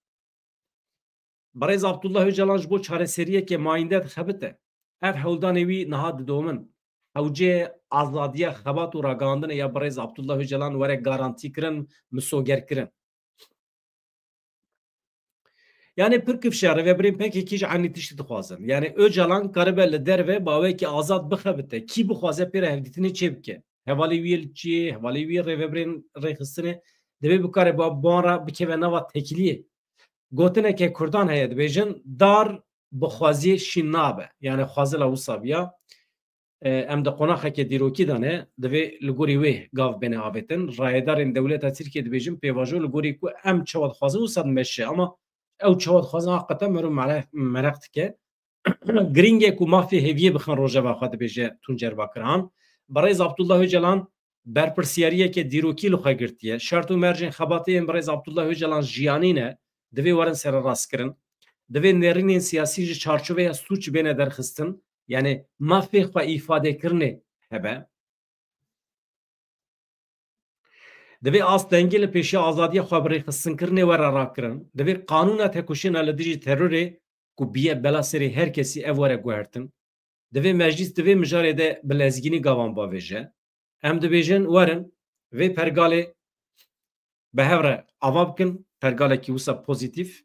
Birêz Abdullah Ocalan ji bo çareseriyeke mayînde dixebite. Ev hewldanê wî niha didomin. Hewcê azadiya xebat û ragihandinê ya birêz Abdullah Ocalan were garantîkirin, misogerkirin. Yani pir kifş e, rêvebirên P K K jî eynî tiştî dixwazin. Yani Ocalan karibe li derve bi awayekî azad bixebite. Kî bixwaze pê re hevdîtinê çêbike. Hevalê wî yê li çiyê, hevalê wî yê rêvebirên rêxistinê, divê bikare bi wan re bikeve nava tekiliyê. Gotineke Kurdan heye, dibêjin, dar bi xweziyê şîn nabe. Yani xwezila wisa biya. E, em di qonaxeke dîrokî de ne, divê li gorî wê gav bêne avêtin. Rayedarên dewleta Tirkiyê dibêjin, pêvajo li gorî ku em çawa dixwazin wisa dimeşe, ama ew çawa dixwazin haqiqeten mero mere-, mereq dike. Girîng e ku mafê hêviyê bixin rojeva xwe, dibêje Tuncer Bakirhan. Birêz Abdullah Ocalan berpirsiyariyeke dîrokî li xwe girtiye. Şert û mercên xebatê yên birêz Abdullah Ocalan jiyanî ne, divê werin sererastkirin. Divê nêrînên siyasî ji çarçoveya sûc bêne derxistin. Yani mafê xwe îfadekirinê hebe. Divê astengî li pêşiya azadiya xwe bi rêxistinkirinê were rakirin. Divê qanûna tekoşîna li dijî terorê ku bûye bela serê her kesî ev were guhertin. Divê meclîs di vê mijarê de bi lezgînî gavan bavêje. Em dibêjin werin vê pergalê bi hev re ava bikin, pergalekî wisa pozîtîf.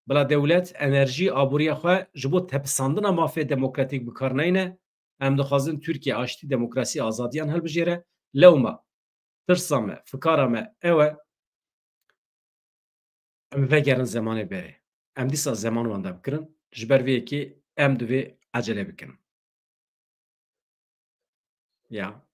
Bila dewlet enerjî, aboriya xwe ji bo tepisandina mafê demokratîk bi kar neyne. Em dixwazin Tirkiye aştî, demokrasî, azadiyan hilbijêre. Lewma tirsa me, fikara me ew e, em vegerin zemanê berê. Em dîsa zeman wenda bikirin. Ji ber vê yekê em divê ecele bikin. Ya.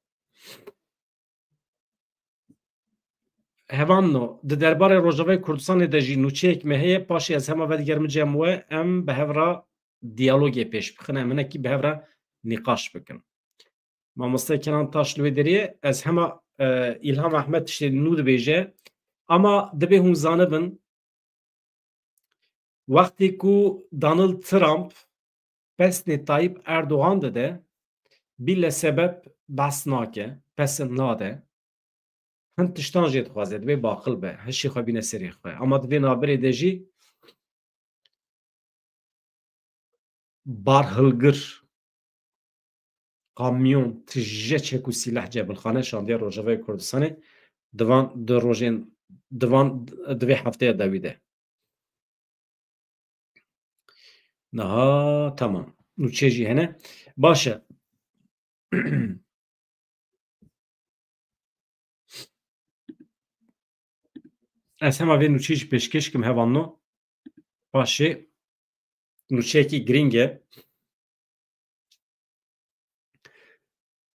Hevanno, di derbarê Rojavayê Kurdistanê de jî nûçeyek me heye, paşê ez hema vedigerim cem we, em bi hev re diyalogê pêş bixin, em hinekî bi hev re nîqaş bikin. Mamoste Kenan Taş li wê derê ye, ez hema, e, Îlham Ahmed tiştê nû dibêje, ama dibê hûn zanibin, wextê ku Donald Trump pesnê Tayyip Erdogan dide, bîle sebeb behs nake, pes nade. Hin tiştan jê dixwaze, divê baqil be, hişê xwe bîne serê xwe. Ama di vê nabirê de jî barhilgir, kamyon, tije çek û sîleh cebilxane şandiye Rojavayê Kurdistanê di van di rojên, di van, di vê hefteya dawî de. Niha tamam. Nûçe jî hene. Baş e. Ez hema vê nûçeyê jî pêşkêş kim hevalno. Paşê nûçeyekî girîng e.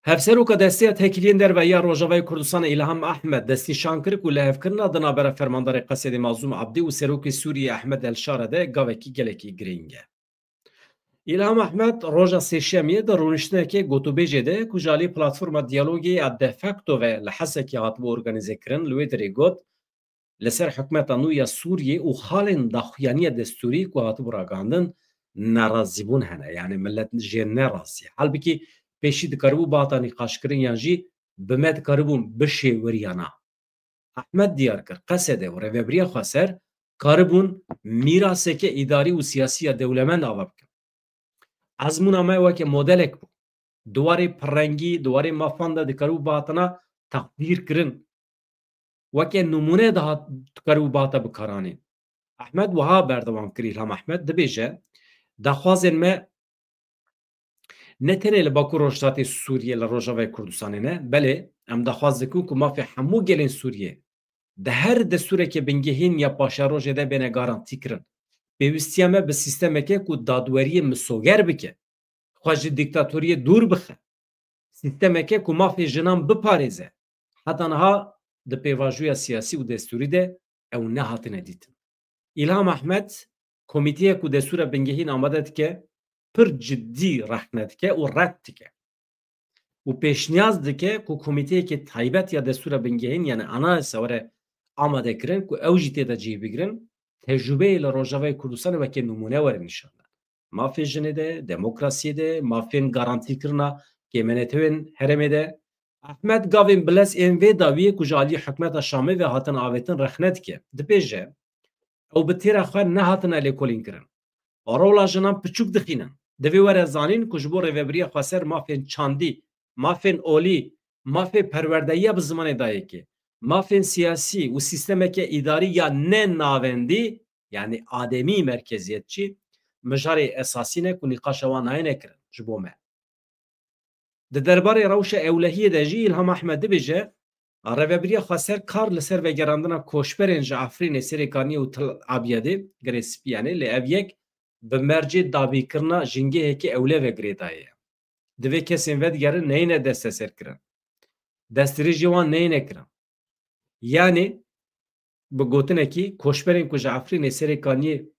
Hevseroka Desteya Têkiliyên Derve ya Rojavayê Kurdistanê Îlham Ahmed destnîşan kir ku lihevkirina di navbera Fermandarê Qesedê Mazlûm Abdî û Serokê Sûriyê Ehmed El Şara de gavekî gelekî girîng e. Îlham Ahmed roja Sêşemiyê di rûniştinekê gotûbêjê de ku ji alî Platforma Diyalogê ya De facto ve li Hesekê hatibû organîzekirin, li wê derê got, li ser hikûmeta nû ya Sûriyê û xalên daxuyaniya destûrî ku hatibû ragihandin, nerazîbûn hene. Yanî milet jê nerazî ye. Halbikî pêşî dikaribû bihata nîqaşkirin yan jî bi me dikaribûn bişêwiriyana. Ehmed diyar kir, Qesede û Rêvebiriya Xweser karibûn mîraseke îdarî û siyasî ya dewlemend ava bikin. Ezmûna me weke modelek bû. Di warê pirrengî, di warê mafan de dikaribû bihatina teqdîrkirin. Weke nimûne dihat-, dikaribû bihata bikaranîn. Ehmed wiha berdewam kir, Îlham Ehmed dibêje, daxwazên me ne tenê li Bakur Rojhilatê Sûriyê, li Rojavayê Kurdistanê ne, belê em daxwaz dikin ku mafê hemû gelên Sûriyê di her destûrekê bingehîn ya paşerojê de bêne garantî kirin. Pêwîstiya me bi sîstemeke ku dadweriyê misoger bike, xwe ji dîktatoriyê dûr bixe, sîstemeke ku mafê jinan biparêze, heta niha di pêvajoya siyasî û destûrî de ew nehatine dîtin. Îlham Ehmed komîteyek ku destûra bingehîn amade dike, pir cidî rexne dike û red dike. Û pêşniyaz dike ku komîteyekê taybet ya destûra bingehîn, yanî anayasa were amade kirin ku ew jî tê de cihê bigirin, tecrûbeyê li Rojavayê Kurdistanê weke nimûne were nîşan dan. Mafê jinê de, demokrasiyê de, mafên garantîkirina kêmenetewên herêmê de. Ehmed gavên bilez ên vê dawiyê ku ji alî hikûmeta Şamê ve hatin avêtin rexne dike. Dibêje, ew bi têra xwe nehatine lêkolînkirin. Rola jinan piçûk dixînin. Divê were zanîn ku ji bo Rêvebiriya Xweser mafên çandî, mafên olî, mafê perwerdeyiya bi zimanê dayikê, mafên siyasî û sîstemeke îdarî ya ne navendî, yanî ademî merkeziyetçî, mijarê esasî ne ku nîqaşa wan nayêne kirin ji bo me. Di derbarê rewşa ewlehiyê de jî Îlham Ehmed dibêje, Rêvebiriya Xweser kar li ser vegerandina koçberên ji Efrînê, Serêkaniyê û Til Abyadê, Girê Spî yanî, lê ev yek bi mercê dabîkirina jîngehekî ewle ve girêdayî ye. Divê kesên vedigerin neyêne desteserkirin. Destdirêjê wan neyêne kirin. Yanî, bi gotinekî, koçberên ku ji Efrînê, Serêkaniyê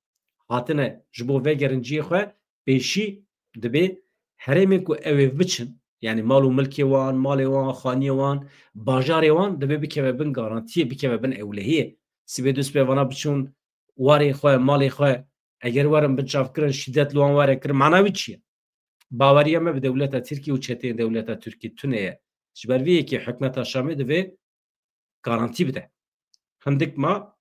hatine ji bo vegerin cihê xwe, pêşî dibê herêmên ku ew ê biçin, yanî mal û milkê wan, malê wan, xaniyê wan, bajarê wan, divê bikeve bin garantiyê, bikeve bin ewlehiyê. Sibê du sibê vana biçûn warê xwe, malê xwe, eger werin binçavkirin, şîdet li wan were kirin, mana wî çi ye? Baweriya me bi dewleta Tirkî û çeteyên dewleta Tirkî tune ye. Ji ber vê yekê hikûmeta Şamê divê garantî bide. Hindik ma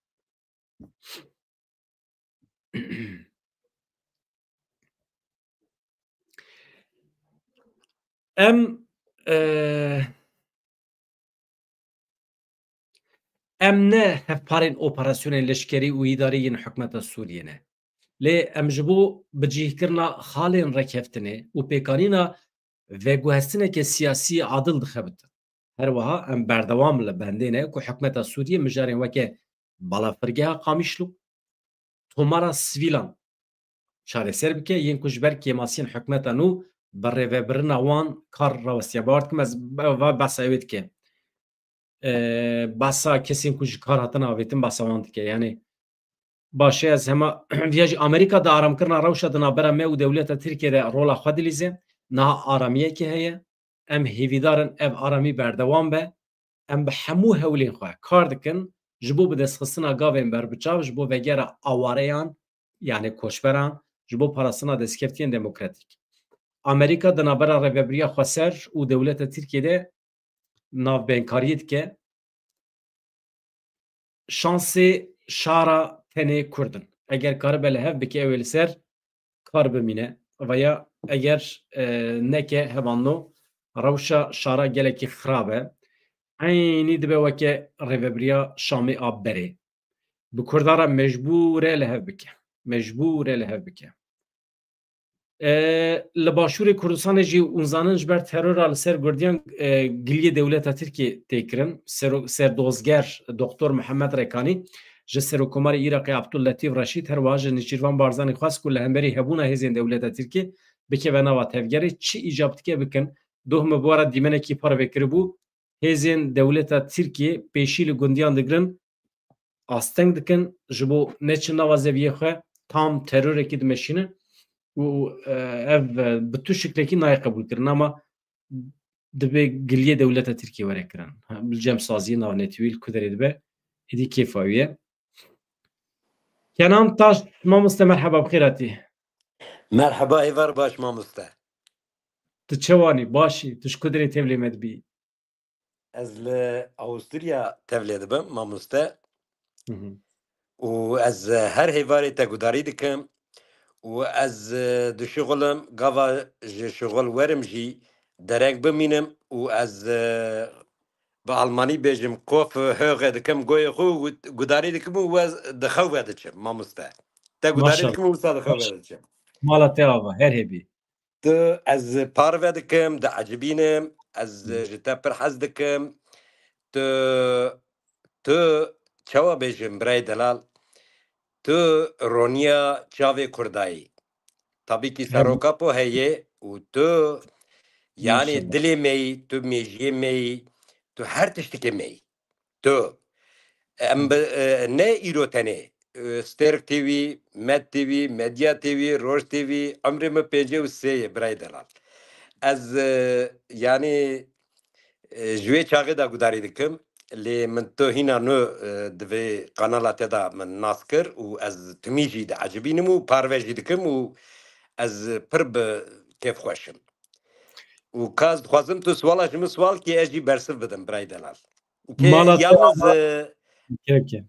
em, e, em ne hevparên operasyonên leşkerî û îdarî yên hikûmeta Sûriyê ne. Lê em ji bo bicihkirina xalên rêkeftinê û pêkanîna veguhestineke siyasî adil dixebitin. Her wiha em berdewam li bendê ne ku hikûmeta Sûriyê mijarên weke balafirgeha Qamişlo, tomara sivîlan çareser bike, yên ku ji ber kêmasiyên hikûmeta nû bi rêvebirina wan kar rawestiye. Bawer dikim ez be-, va behsa wê dike. E, behsa kesên ku ji kar hatin avêtin, behsa wan dike. Yanî, baş e, ez hema viya jî Amerîka di aramkirina rewşa di navbera me û dewleta Tirkiyê de rola xwe dilîze. Niha aramiyekê heye. Em hêvîdar in ev aramî berdewam be. Em bi hemû hewlên xwe kar dikin ji bo bidestxistina gavên berbiçav, ji bo vegera awareyan, yanî koçberan, ji bo parastina destkeftiyên demokratîk. Amerîka di navbera Rêvebiriya Xweser û dewleta Tirkiyê de navbênkariyê dike. Şansê şara tenê Kurd in. Eger karibe li hev bike, ew ê li ser kar bimîne. Veya eger, e, neke, hevalno, rewşa şara gelekî xirab e. Eynî dibe weke rêvebiriya Şamê a berê. Bi Kurdan re mecbûr e li hev bike. Mecbûr e li hev bike. E, li Başûrê Kurdistanê jî hûn zanin ji ber terora li ser Kurdiyan, e, giliyê dewleta Tirkiyê tê kirin. Sero-, serdozger Doktor Mihemed Rekanî ji Serokkomarê Iraqê Abdulletîf Reşîd, her wiha ji Nêçîrvan Barzanî xwest ku li hemberî hebûna hêzên dewleta Tirkiyê bikeve nava tevgerê, çi îcab dike bikin. Doh min bi we re dîmenekî parve kiribû. Hêzên dewleta Tirkiyê pêşî li gundiyan digirin, asteng dikin, ji bo neçin nava zeviyê xwe, tam terorekî dimeşînin û, e, ev, e, bi tu şiklekî nayê qebûlkirin. Ama divê giliyê dewleta Tirkiyê were kirin. Ha, li cem saziyê navnetewî li ku derê dibe, êdî kêfa wî ye. Kenan Taş, mamoste, merheba, bi xêr hatî. Merheba, êvar baş mamoste. Tu çewanî, başî, tu ji ku derê tevlê me dibî? Ez li Awusturya tevlê dibim, mamoste. Hı hı. Û ez her hêvarê te gudarî dikim. Û ez, e, dişuxilim, gava ji şuxul werim jî dereng bimînim û ez, e, bi almanî bêjim, kof höre dikim, goyê xwe û gudarî dikim û ez di xew ve diçim, mamoste. Te gudarî Maşallah. dikim û wisa di xew ve Maş- diçim. Mala te ava, her hêbî. Tu, ez parve dikim, diecibînim, ez Hı. ji te pir hez dikim. Tu, tu çawa bêjim, birayê delal? Tu roniya çavê Kurda yî. Tabî kî Hem- Serok Apo heye û tu, yanî Maşallah. dilê me yî, tu mêjiyê me yî, tu her tiştikê me yî. Tu. Em Hı. bi, e, ne îro tenê, e, Stêrk T V, Med T V, Medya T V, Roj T V, emrê min pêncî û sê ye, birayê delal. Ez, e, yanî, e, ji wê çaxê de gudarî dikim. Lê min tu hîna nû, e, di vê kanala te de min nas kir û ez timî jî diecibînim û parve jî dikim û ez pir bi kêfxweş im. Û ka ez dixwazim tu swala ji min swal kî ez jî bersiv bidim, birayê delal. Kê Mala te yalnız, ava. e, Kê, kê.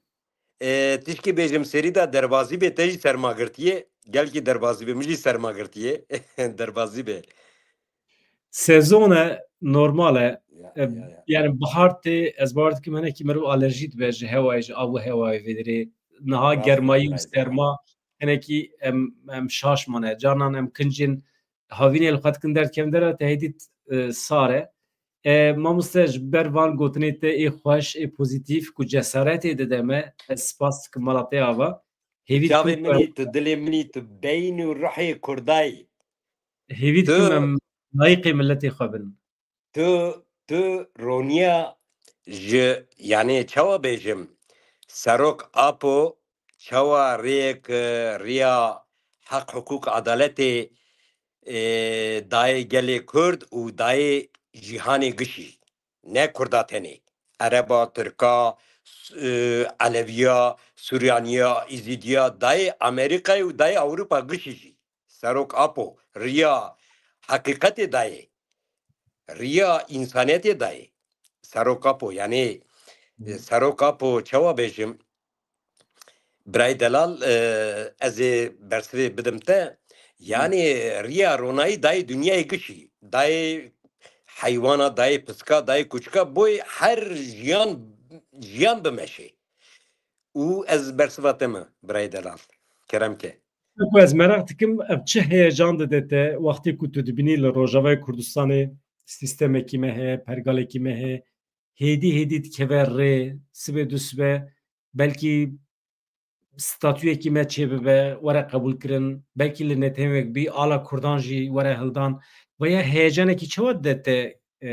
e, tişkî bêjim serî de derbazî bê te jî serma girtiye. Gelkî derbazî bê, min jî serma girtiye. Derbazî bê. Sezon e, normal e. Ya, E, ya, ya. yani bahar tê, ez bawer dikim hinekî mirov alerjî dibe ji hewayê, ji av û hewayê vê derê. Niha Rast germayî û dibe, serma hinekî em, em şaş mane. Canan em kincên havînê li xwe dikin derdikevin dera, te hêdî, e, sar e. E, mamoste, ji ber van gotinê te ê xweş, ê pozîtîf ku cesaretê dide me, ez spas dikim mala te ava. Hêvî Çavê dikim min î, tu dilê min î, tu beyn û ruhê Kurda yî. Hêvî Tu dikim em layiqê miletê xwe bin. Tu, tu roniya ji, yanî çawa bêjim, Serok Apo çawa rêyek, e, riya heq, hiqûq, edaletê, e, dayê gelê Kurd û dayê cîhanê gişî. Ne Kurda tenê. Ereba, Tirka, s-, e, Eleviya, Suryaniya, Îzîdiya, dayê Amerîkayê û dayê Ewropa gişî jî. Serok Apo riya heqîqetê dayê. Riya însaniyetê dayê. Serok Apo, yanî Serok Apo, çawa bêjim? Birayê delal, e, ez ê bersivê bidim te. Yanî riya ronayî dayê dinyayê gişî. Dayê heywana, dayê piska, dayê kuçika, boy her jiyan, jiyan bimeşê. Û ez bersiva te me, birayê delal. Kerem ke. Ku ez meraq dikim, ev çi heyecan dide te wextê ku tu dibînî li Rojavayê Kurdistanê sîstemekî me heye, pergalekî me heye, hêdî hêdî dikeve rê, sibê du sibe, belkî statuyekî me çêbibe, were qebûlkirin, belkî li netewek bî, ala Kurdan jî were hildan. Veya heyecanekî çawa dide te, e,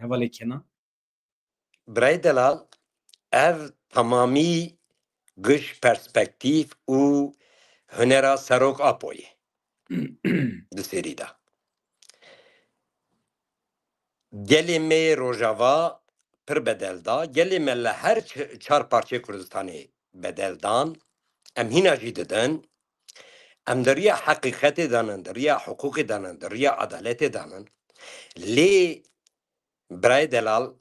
hevalê Kenan? Birayê delal, ev temamî giş perspektîf û hunera Serok Apoyê di serî de. Gelê me yê Rojava pir bedel da. Gelê me li her ç-, çar parçeyê Kurdistanê bedel dan. Em hîna jî didin. Em di riya heqîqetê de nin, di riya hiqûqê de nin, di riya edaletê de nin. Lê birayê delal,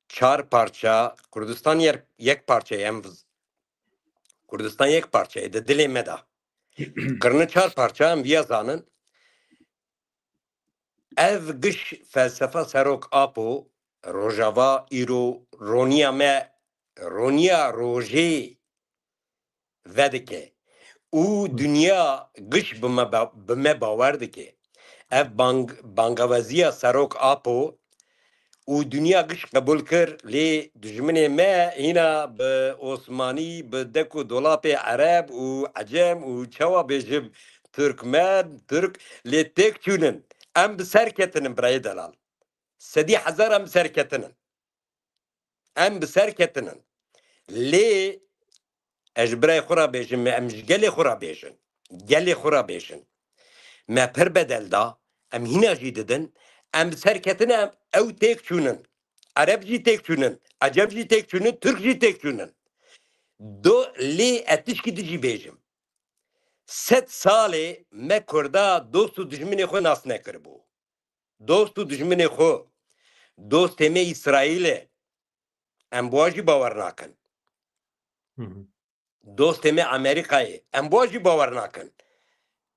çar parça, Kurdistan yer-, yek parçe ye, em biz-, Kurdistan yek parçe ye, di dilê me de. Kirine çar parça, em viya zanin. Ev giş felsefa Serok Apo, Rojava îro roniya me, roniya rojê vedike û dinya giş bi me ba-, bi me bawer dike. Ev bang-, bangaweziya Serok Apo û dinya giş qebûl kir, lê dijminê me hîna bi Osmanî, bi dek û dolapê Ereb û Ecem û çawa bêjim, Tirkmen, Tirk, lê têk çûnin. Em bi ser ketinin birayê delal. Sedî hezar em bi ser ketinin. Em bi ser ketinin. Lê ez ji birayê xwe re bêjim, me em ji gelê xwe re bêjin. Gelê xwe re bêjin. Me pir bedel da, em hîna jî didin. Em bi ser ketine, em, ew têk çûnin. Ereb jî têk çûnin, Ecem jî têk çûnin, Tirk jî têk çûnin. Do lê ez tişkî din jî bêjim. Sed salê me Kurda dost û dijminê xwe nas nekiribû. Dost û dijminê xwe. Dostê me Îsraîl e. Em bi wan jî bawer nakin. Hı hı. Dostê me Amerîkayê. Em bi wan jî bawer nakin.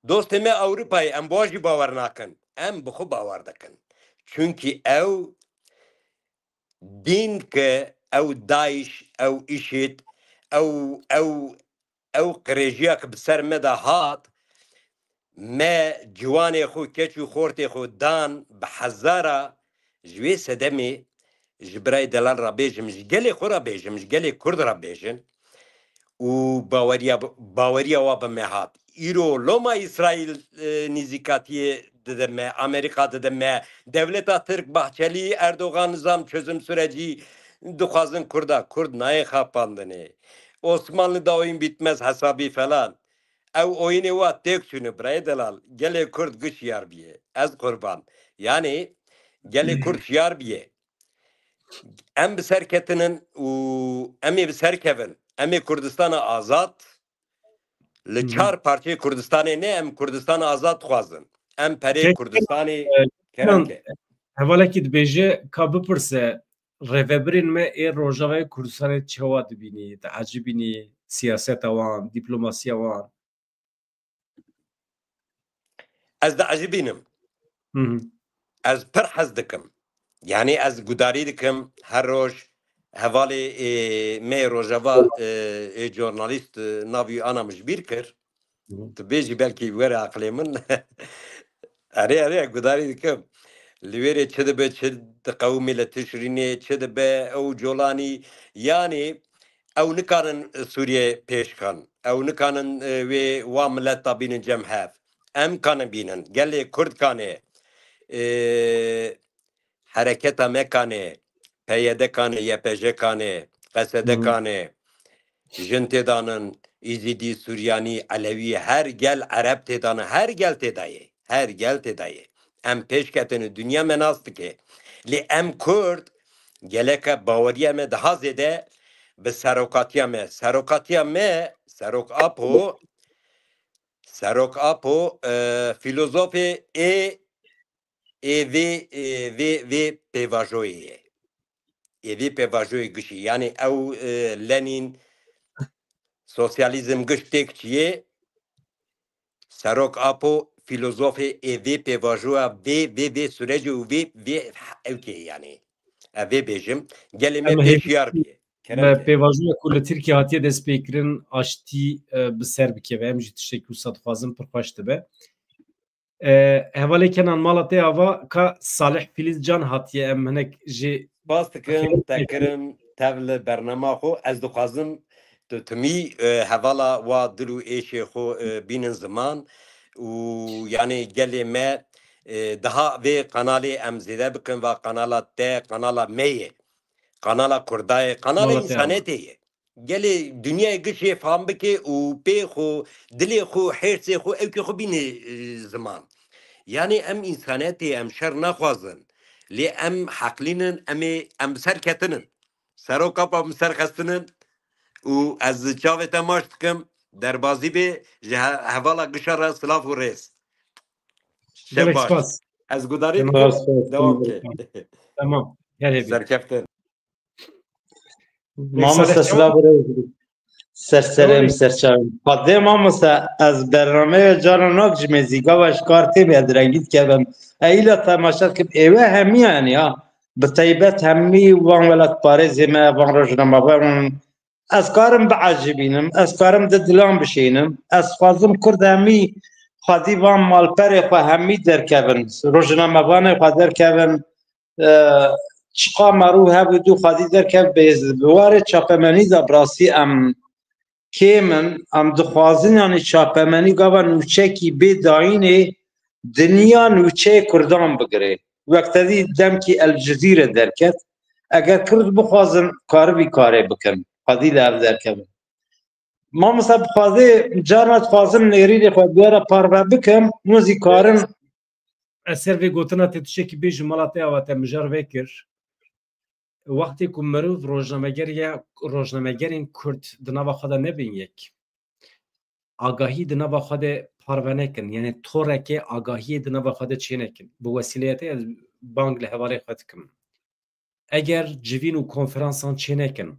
Dostê me Ewropayê. Em bi wan jî bawer nakin. Em bi xwe bawer dikin. Çunkî ew dîn ke ew DAIŞ, ew IŞİD, ew, ew, ew qirêjiya ke bi ser me de hat, me ciwanê xwe, keç û xortê xwe dan bi hezara, ji wê sedemê ji birayê delal re bêjim, ji gelê xwe re bêjim, ji gelê Kurd re bêjin û baweriya, baweriya wa bi me hat. Îro loma Îsraîl, e, nîzîkatiyê dide me, Amerîka dide me, dewleta Tirk, Bahçelî, Erdogan, nizam çözüm sürecî dixwazin Kurda. Kurd nayê xapandinê. Osmanlı da oyun bitmez hesabî falan. Ew oyunê wa têk çûne birayê delal. Gelê Kurd giş şiyar bîye. Ez qurban. Yanî gelê Kurd şiyar bîye. Em bi ser ketinin û em ê bi ser kevin. Em ê Kurdistana azad. Li Hı hı. çar parçeyê Kurdistanê ne, em Kurdistana azad dixwazin. Em perê Peki, Kurdistanê e, kerem Kenan, ke. Hevalekî dibêje, ka bipirse, rêvebirên me ê Rojavayê Kurdistanê çawa dibînî, diecibînî siyaseta wan, dîplomasiya wan? Ez diecibînim. Hı hı. Ez pir hez dikim. Yanî ez gudarî dikim, her roj hevalê, ê, me Rojava, ê, ê, jornalîst, ê, navî ana min ji bîr kir. Hı hı. Tu bêjî belkî were aqilê min. Erê, erê, gudarî dikim. Li wêrê çi dibe, çi diqewimê li Tişrînê, çi dibe ew colanî. Yanî ew nikarin Sûriyê pêş kan. Ew nikarin, e, wê wa mileta bînin cem hev. Em kanin bînin. Gelê Kurd kanê. E, hereketa me kanê. P Y D kanê, Y P J kanê, Q S D Hı. kanê. Jin têdanin, Îzîdî, Suryanî, Elewî, her gel Ereb têdanin, her gel têdayê. Her gel têdayê. Em pêş ketine, dinya me nas dike. Lê em Kurd, geleke baweriya me daha zêde bi serokatiya me. Serokatiya me, Serok Apo, Serok Apo, e, filozofê ê, ê vê, ê vê, vê pêvajoyê ye. ê vê pêvajoyê gişî. Yanî ew, e, Lenîn, sosyalîzm giş têk çiyê, Serok Apo, fîlozofê ê vê pêvajoya vê, vê, vê sürecê û vê, vê ewkê yanî. Ev vê bêjim, gelê me Em hê- pêşiyar bûye. Kerem me ke. Pêvajoya ku li Tirkiye hatiye destpêkirin, aştî, e, bi ser bikeve. Em jî tiştekî wisa dixwazin, pir xweş dibe. E, hevalê Kenan, mala te ava ka Salih Filiz Can hatiye, em hinek jê Spas dikim, xêr te kirin, tev li bernama xwe. Ez dixwazim tu timî, e, hevala wa dil û êşê xwe, e, bînin ziman û yanî gelê me, e, daha vê kanalê em zêde bikin, va kanala te, kanala me ye. Kanala Kurda ye, kanala Mala te ama. Însanetê ye. Gelê dinyayê giş jê fam bike û pê xwe, dilê xwe, hêrsê xwe, ewkê xwe bîne, e, ziman. Yanî em însanetê, em şer naxwazin. Lê em heqlînin, em ê, em bi ser ketinin. Serok Apa bi ser xestinin û ez çavê te maç dikim, derbazî bê, ji he-, hevala gişa re silav û rêz. Gelek Şebaş. Spas. Ez gudarî Tamam. Spas, spas. Devam ke. Tamam. Her hêvî. Serkeftin. Mamoste, silav û rêz. Ser serê min, ser çavê min. Xwedê mamoste, ez bernameya caran nakijimê zî gava ji kar tê bê, ez rengî dikevim. E, îla temaşe dikim, êwe hemî yani ha. Bi taybet hemî wan welatparêzê me, van rojnamevan, ez karim biecibînim, ez karim di dilan bişînim. Ez xwazim Kurd hemî xwedî van malperê xwe hemî derkevin. Rojnamevanê xwe derkevin, e, çiqa merû hebû dû xwedî derkev bê, bi warê çapemenî de bi rastî em kêm in, em dixwazin yanî çapemenî gava nûçekî bê dayînê dinya nûçeyê Kurdan bigire. Wek te dî demkî El Cizîre derket, eger Kurd bixwazin, karibî karê bikin, xwedî li ev derkevin. Mamoste, bi xwedê carna dixwazim nêrînê xwe bi we re parve bikim, hûn zî karin Ez ser vê gotina te tiştekî bêjim, mala te ava te mijar vekir. Wextê ku mirov rojnameger ya, rojnamegerên Kurd di nava xwe de nebin yek, agahî di nava xwe de parve nekin, yani toreke agahiyê di nava xwe de çênekin. Bi wesîleya te ez bang li hevalê xwe dikim. Eger civîn û konferansan çênekin,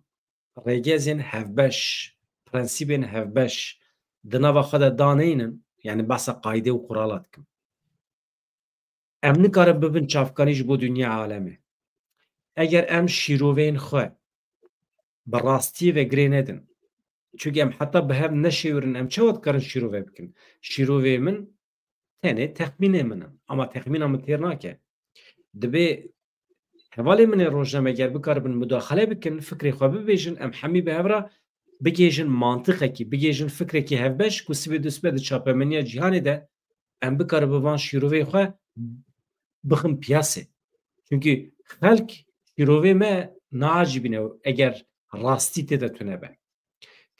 rêgezên hevbeş, prensîbên hevbeş di nava xwe de daneynin, yani behsa qayde û qurala dikim. Em nikarin bibin çavkanî ji bo dinya alemê. Eger em şîroveyên xwe bi rastiyê ve girê nedin, çunke em heta bi hev neşêwirin, em çawa dikarin şîrove bikin? Şîrovê min tenê texmînê min in, ama texmîna min têr nake. Dibê hevalê min ê rojnameger bikaribin mudaxele bikin, fikrê xwe bibêjin, em hemî bi hev re bigêjin mantiqekî, bigêjin fikrekî hevbeş ku sibê dusbe di çapemeniya cîhanê de em bikaribin van şîrovê xwe bixin piyasê. Çunkî xelk şîrovê me naacibîne eger rastî tê de tune be.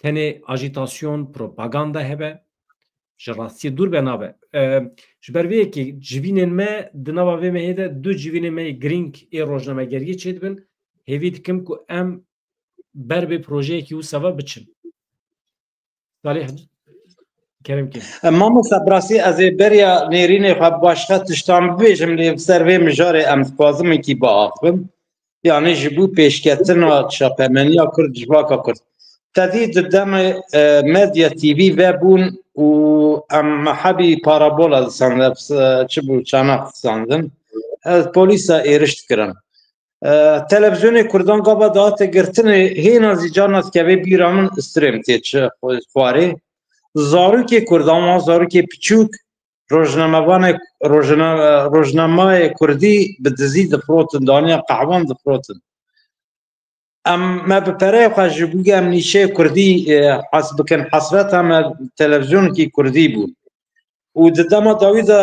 Tenê ajîtasyon, propaganda hebe, ji rastiyê dûr be nabe. E, ji ber vê yekê civînên me di nava vê mehê de du civînên me yê girîng ê rojnamegeriyê çêdibin. Hêvî dikim ku em ber bi projeyekî wisa ve biçin. Salih, kerem ke. Mamoste, bi rastî ez ê beriya nêrînê xwe başqa tiştan bibêjim, lê bi ser vê mijarê em dixwazim wekî biaxivim. Yanî ji bo pêşketina çapemeniya Kurd, civaka Kurd. Te dî di demê, e, Medya T V vebûn û em hebî parabola disandin, e, çi bû, çanak disandin. Ez polîsa êriş dikirin. E, televîzyonê Kurdan gava dihate girtinê, hêna zî carna dikeve bîra min, strêm tê çi xwarê. Zarokê Kurdan, wan zarokê piçûk, rojnamevanê, rojna-, rojnamayê Kurdî bi dizî difirotin, daniya qehwan difirotin. Em, me bi pereyê xwe ji bo em nîşeyê Kurdî, e, hes bikin, hesreta me televîzyonekî Kurdî bû. Û di dema dawî de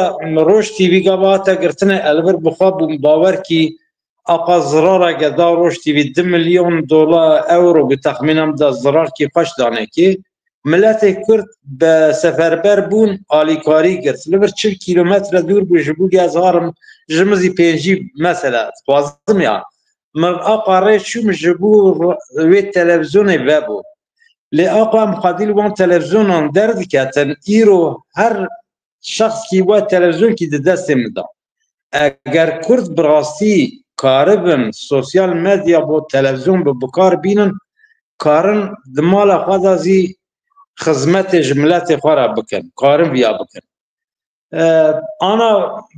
Roj T V gava hate girtinê, el vir bi xwe bûm bawer kî, aqa zirareke da Roj T V du milyon dolar, euro bi texmîna min de zirarkî xweş danekê. Miletê Kurd bi seferber bûn, alîkarî girt. Li vir çil kîlometre dûr bû, ji bo ez harim, ji min zî pêncî mesele dixwazim ya. Min aqa rê çûm ji bo r-, wê televîzyonê vebû. Lê aqa em xwedî li wan televîzyonan derdiketin, îro her şexskî we televîzyonkî di destê min de. Eger Kurd bi rastî karibin sosyal medya bo televizyon bi bikar bînin, karin di mala xwe de zî xizmetê ji miletê xwe re bikin, karin viya bikin. E, ana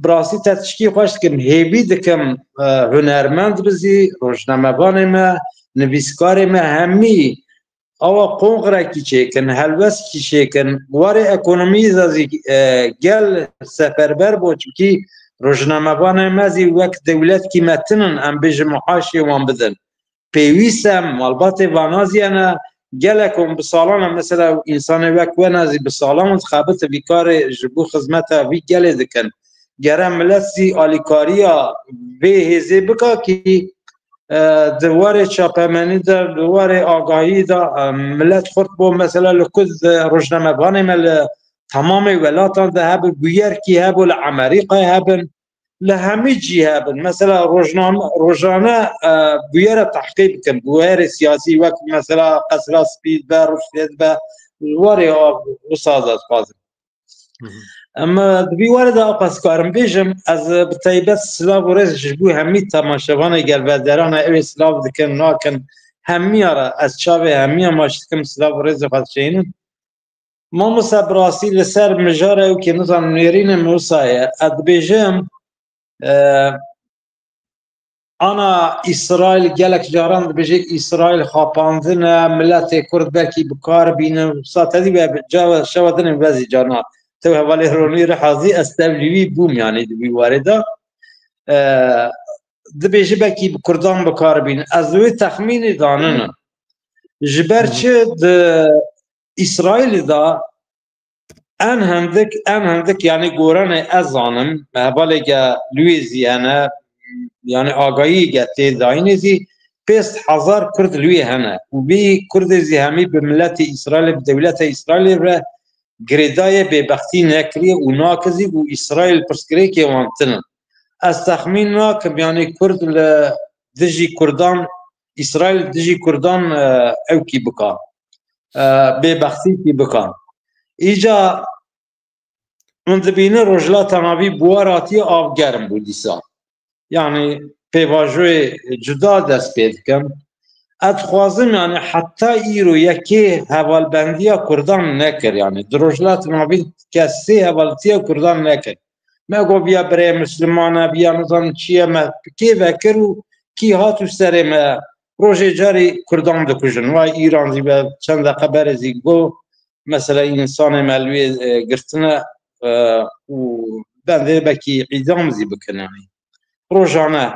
bi rastî te tişkî xweş dikim, hêvî dikim, e, hunermend bi zî, rojnamevanê me, nivîskarê me hemî awa qonxrekî çêkin, helwestkî çêkin, warê ekonomiyê de zî, e, gel seferber bo, çimkî rojnamevanê me zî wek dewletkî me tinin, em bêjin muaşê wan bidin. Pêwîst e, malbatê vana zî hene, gelek hûn bi salan e, mesela însanê wek we ne zî bi salan dixebite vî karê ji bo xizmeta vî gelê dikin. Gere milet zî alîkariya vê hêzê bika kî, e, di warê çapemenî de, di warê agahî de, e, milet xurt bo, mesela li ku di rojnamevanê me li temamê welatan de hebin, bûyer kî hebû, li Amerîkayê hebin, li hemî cî hebin. Mesela rojname, rojane, e, bûyere tehqîq bikin, bûyerê siyasî wek mesela Qesra Spî be, Rûsyê be, warê wisa ez dixwazim. Hı hı. Em, e, di vî warê de apa ez karim bêjim, ez, e, bi taybet silav û rêz ji bo hemî temaşevanê gelvederan e, ew ê silav dikin, nakin, hemiya re, ez çavê hemiya maç dikim, silav û rêzê xwe dişeyînim. Mamoste, bi rastî li ser mijara ew kê nizanim nêrînê me wisa ye. Ez dibêjim, e, ana Îsraîl gelek caran dibêje, Îsraîl xapandine, miletê Kurd belkî bi kar bînin. Wisa te dî be ca-, şewa dinê bezî carna. Tew hevalê Ronî Riha zî ez tev li wî bûm, yanî di wî warê de. E, dibêje belkî bi Kurdan bi kar bînin. Ez wê texmînê daninim. Ji ber Hı hı. çi di Îsraîlê de en hindik, en hindik, yanî goranê ez zanim, hevaleke li wê zî hene, yanî agahiyeke tê dayînê zî, pênc hezar Kurd li wê hene. Û vî Kurdê zî hemî bi miletê Îsraîlê, bi dewleta Îsraîlê re girêdayê, bêbextî nekiriye û nake zî û Îsraîl pirsgirêkê wan tune. Ez texmîn nakim, yanî Kurd li dijî Kurdan, Îsraîl dijî Kurdan, e, ewkî bika. E, bêbextîkî bikan. Îca hûn dibînin Rojhilata Navî bi war hatiye, av germ bû dîsa. Yanî pêvajoyê cuda dest pê dikin. Ez dixwazim, yanî heta îro yekê hevalbendiya Kurdan nekir. Yanî di Rojhilata Navî kesê hevaltiya Kurdan nekir. Me got viya birê Misliman e, viya nizanim çi ye, me kê vekir û kî hat û serê me rojê carî Kurdan dikujin. Vay Îran zî be çend deqe berê zî got, mesela însanê me li wê, e, girtine, e, û bendê belkî îdam zî bikin, yanî. Rojane.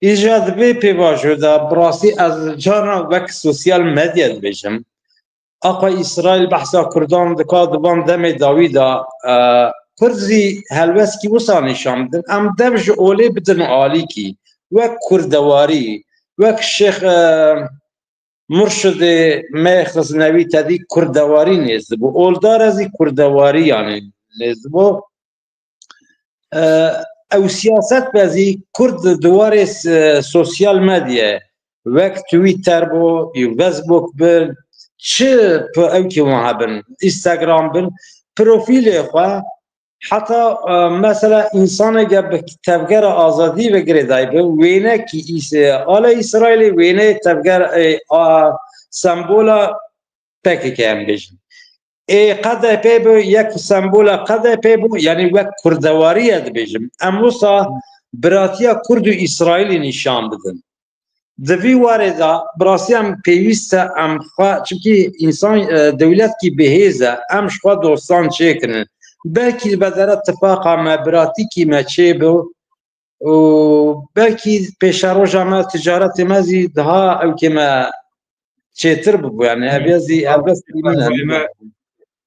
Îja di vê pêvajo de bi rastî ez carna wek sosyal medya dibêjim. Aqwa Îsraîl behsa Kurdan dika di van demê dawî de, e, Kurd zî helwestkî wisa nîşan bidin. Em dev ji olê bidin alîkî. Wek kurdewarî, wek Şêx, e, Murşidê me Xiznewî tedî kurdewarî nêz dibû. Oldar e zî kurdewarî, yanî, nêz dibû. E, ew siyaset be zî Kurd di warê s-, sosyal medyayê wek Twitter bo, û Facebook bin, çi p-, ewkê wan hebin, Instagram bin, profîlê xwe heta, e, mesela însaneke bi tevgera azadî ve girêdayî bi, wênekî Îs-, e, ala Îsraîlê, wêneyê tevger-, e, a, sembola P K K em bêjin. Ê K D P bi, yek sembola K D P bû, yanî wek kurdewarî ye dibêjim. Em wisa biratiya Kurd û Îsraîlê nîşan bidin. Di vî warê de bi rastî em pêwîst e em xwe, çimkî însan, e, dewletkî bihêz e, em ji xwe dostan çêkinin. Belkî li bedere tifaqa me, biratîkî me çêbû û belkî pêşeroja me, ticaretê me zî daha ewkê me çêtir bibû. Yanî ev ya zî helbestî min e.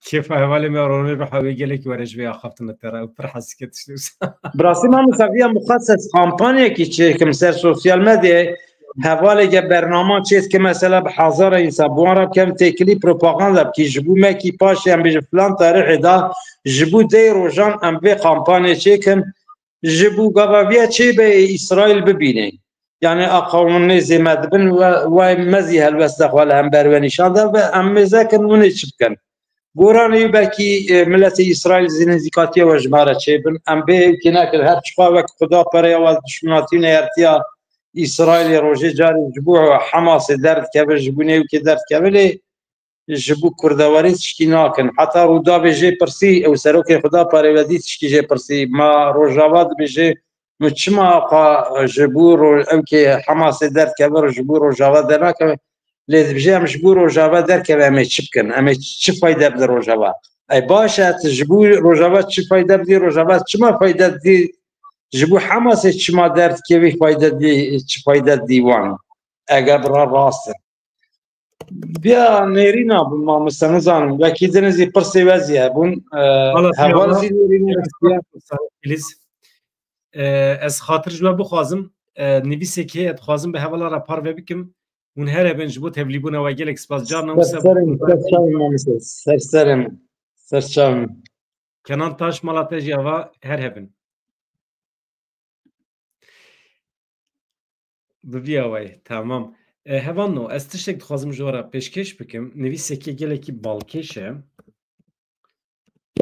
Kêfa hevalê me Ronî Riha wê gelekî were ji vê axaftin li te re. Ew pir hez dike tiştê wisa. Bi rastî mamoste viya muqeses kampanyekî çêkim ser sosyal medyayê. Hevaleke bernama çêdike mesela bi hezara însan bi wan re bikevin têkilî propaganda bikî. Ji bo mekî paşê em bêjin filan tarîxê de ji bo deh rojan em vê kampanyê çêkin. Ji bo gava viya çêbe ê Îsraîl bibîne. Yanî aqawûn nêzê me dibin we, we me zî helwesta xwe li hember we nîşan da ve em mêze kin hûn ê çi bikin. Goranê wî belkî, e, miletê Îsraîl zî nêzîkatiya we ji me re çêbin. Em bê ewkê nekin, her çiqa wek Xuda pereya we dişminatî û neyartiya Îsraîlê rojê carê ji bo Hamasê derdikeve, ji bo nêwikê derdikeve, lê ji bo kurdewarî tişkî nakin. Heta Rûdawê jê pirsî, ew serokê xwe da parêvedî tişkî jê pirsî. Ma Rojava dibêje, min çima xwe ji bo ro-, ew kê Hamasê derdikeve, ji bo Rojava dernakeve? Lê dibêje, em ji bo Rojava derkeve, em ê çi bikin? Em ê çi fayde bide Rojava? Ey baş e, tu ji bo Rojava çi fayde bidî? Rojava çima fayde didî? Ji bo Hamasê çima derdikevî fayde didî, çi fayde didî wan? Eger bira rast e. Biya nêrîna bûn mamoste, nizanim. Wekî din zî pirsê we zî hebûn. E, Wala heval Siyawa, zî nêrîna Siyawa, Filiz. E, ez xatir ji we bixwazim. E, nivîsek heye, dixwazim bi hevala re parve bikim. Hûn her hebin, ji bo tevlîbûna we gelek spas. Carna wisa Serserim, serçavim mamoste. Serserim. Serçavim. Kenan Taş, mala te jî ava, her hebin. Bi vî awayî, tamam. E, hevalno, ez tiştek dixwazim ji we re pêşkêş bikim. Nivîsekê gelekî balkêş e.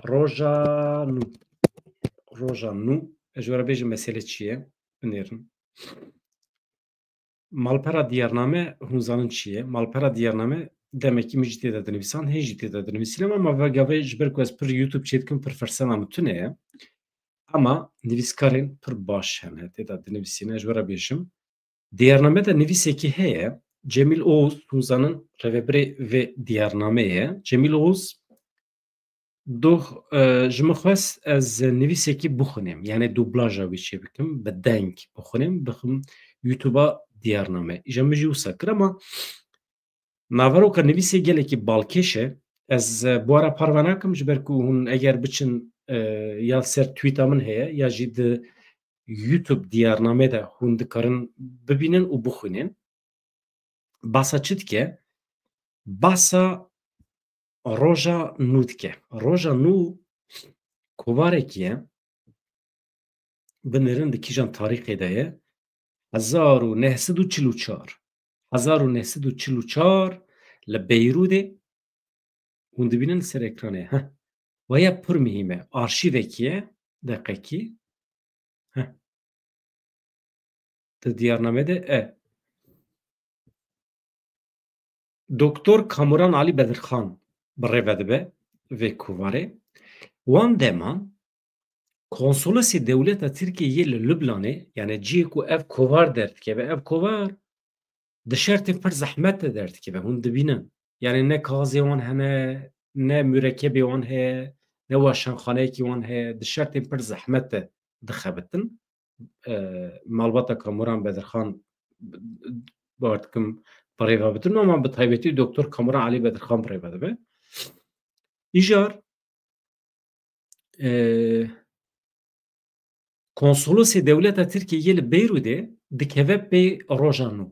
Roja nû. Roja nû. Ez ji we re bêjim mesele çi ye? Binêrin. Malpera diyarname, hûn zanin çi ye? Malpera diyarname, demekî min jî tê de dinivîsan, hê jî tê de dinivîsînim, ama vegavê ji ber ku ez pir YouTube çêdikim, pir firsena min tune ye. Ama nivîskarên pir baş hene tê de dinivîsîne, ez ji we re bêjim. Diyarname de nivîsekî heye, Cemîl Oğuz, hûn zanin rêvebirê vê diyarnameyê ye. Cemîl Oğuz, doh, e, ji min xwest ez nivîsekî bixwînim, yani dublaja wî çê bikim, bi deng bixwînim, bixim YouTube-a diyarname. Îja min jî wisa kir, ama naveroka nivîsê gelekî balkêş e. Ez, e, bi we re parve nakim, ji ber ku hûn eger biçin, e, ya ser tweeta min heye, ya jî di YouTube diyarname de hûn dikarin bibînin û bixwînin. Basa çi dike? Basa roja nû dike. Roja nû kovarekî ye. Binêrin di kîjan tarîxê de ye? Hezar û neh sed û çil û çar. Hezar û neh sed û çil û çar li Beyrûdê. Hûn dibînin ser ekranê. Heh. Waya pir muhîm e. Arşîvekî ye. Deqekî. Heh. Di diyarname de e. Doktor Kamuran Ali Bedirxan bi rê ve dibe vê kovarê. Wan deman konsolosê dewleta Tirkiyê yê li Lubnanê, yani cihê ku ev kovar derdikeve, ev kovar di şertên pir zehmet de derdikeve. Hûn dibînin. Yani ne gazê wan hene, ne murekebê wan heye, ne weşanxaneyekî wan heye. Di şertên pir zehmet de dixebitin. E, malbata Kamuran Bedirxan, bawer dikim, bi rê ve bitin, ama bi taybetî Doktor Kamuran Ali Bedirxan bi rê ve dibe. Îcar, e, konsolosê dewleta Tirkiyê yê li Beyrûdê dikeve pey roja nû.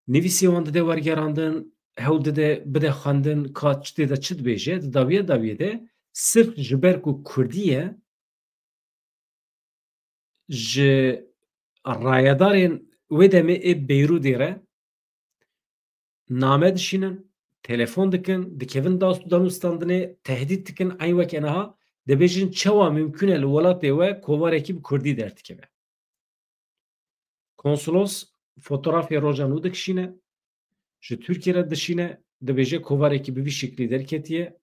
Nivîsê wan dide wergerandin, hewl dide bide xwendin, ka çi tê de çi dibêje, di dawiya dawiyê de sirf ji ber ku Kurdî ye, ji rayedarên wê demê ê Beyrûdê re name dişînin, telefon dikin, dikevin dast û danûstandinê, tehdît dikin, eyn weke niha dibêjin, çawa mimkun e li welatê we kovarekî bi Kurdî derdikeve? Konsolos fotografê roja nû dikişîne, ji Tirkiyê re dişîne, dibêje kovarekî bi vî şeklî derketiye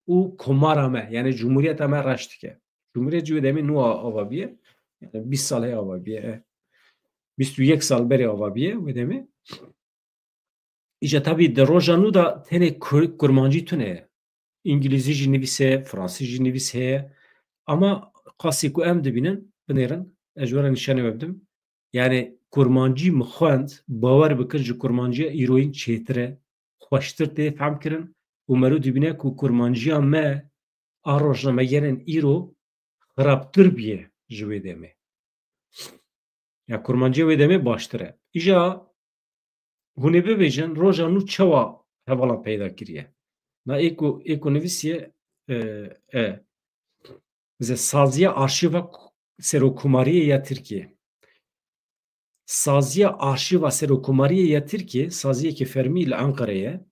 û komara me, yani cumhuriyeta me reş dike. Cumhuriyet jî wê demê nû a-, ava biye, yani bîst sal heye ava biye, e. Bîst û yek sal berê ava biye wê demê. Îca tabî di roja nû de tenê kur-, kurmancî tune ye. Îngilîzî jî nivîs heye, fransî jî nivîs heye. Ama qasî ku em dibînin, binêrin, ez ji we re nîşanê we bidim. Yani kurmancî min xwend, bawer bikin ji kurmanciya îroyîn çêtir e, xweştir tê fehmkirin û mero dibîne ku kurmanciya me a rojnamegerên îro xirabtir bûye ji wê demê. Ya kurmanciya wê demê baştir e. Îja hûn ê bibêjin roja nû çawa hevalan peyda kiriye? Na ê ku, ê ku nivîsiye, e, e, ze saziya arşîva k-, serokomariyê ya Tirkiyê. Saziya arşîva serokomariyê ya Tirkiyê, saziyekî fermî li Enqereyê ye.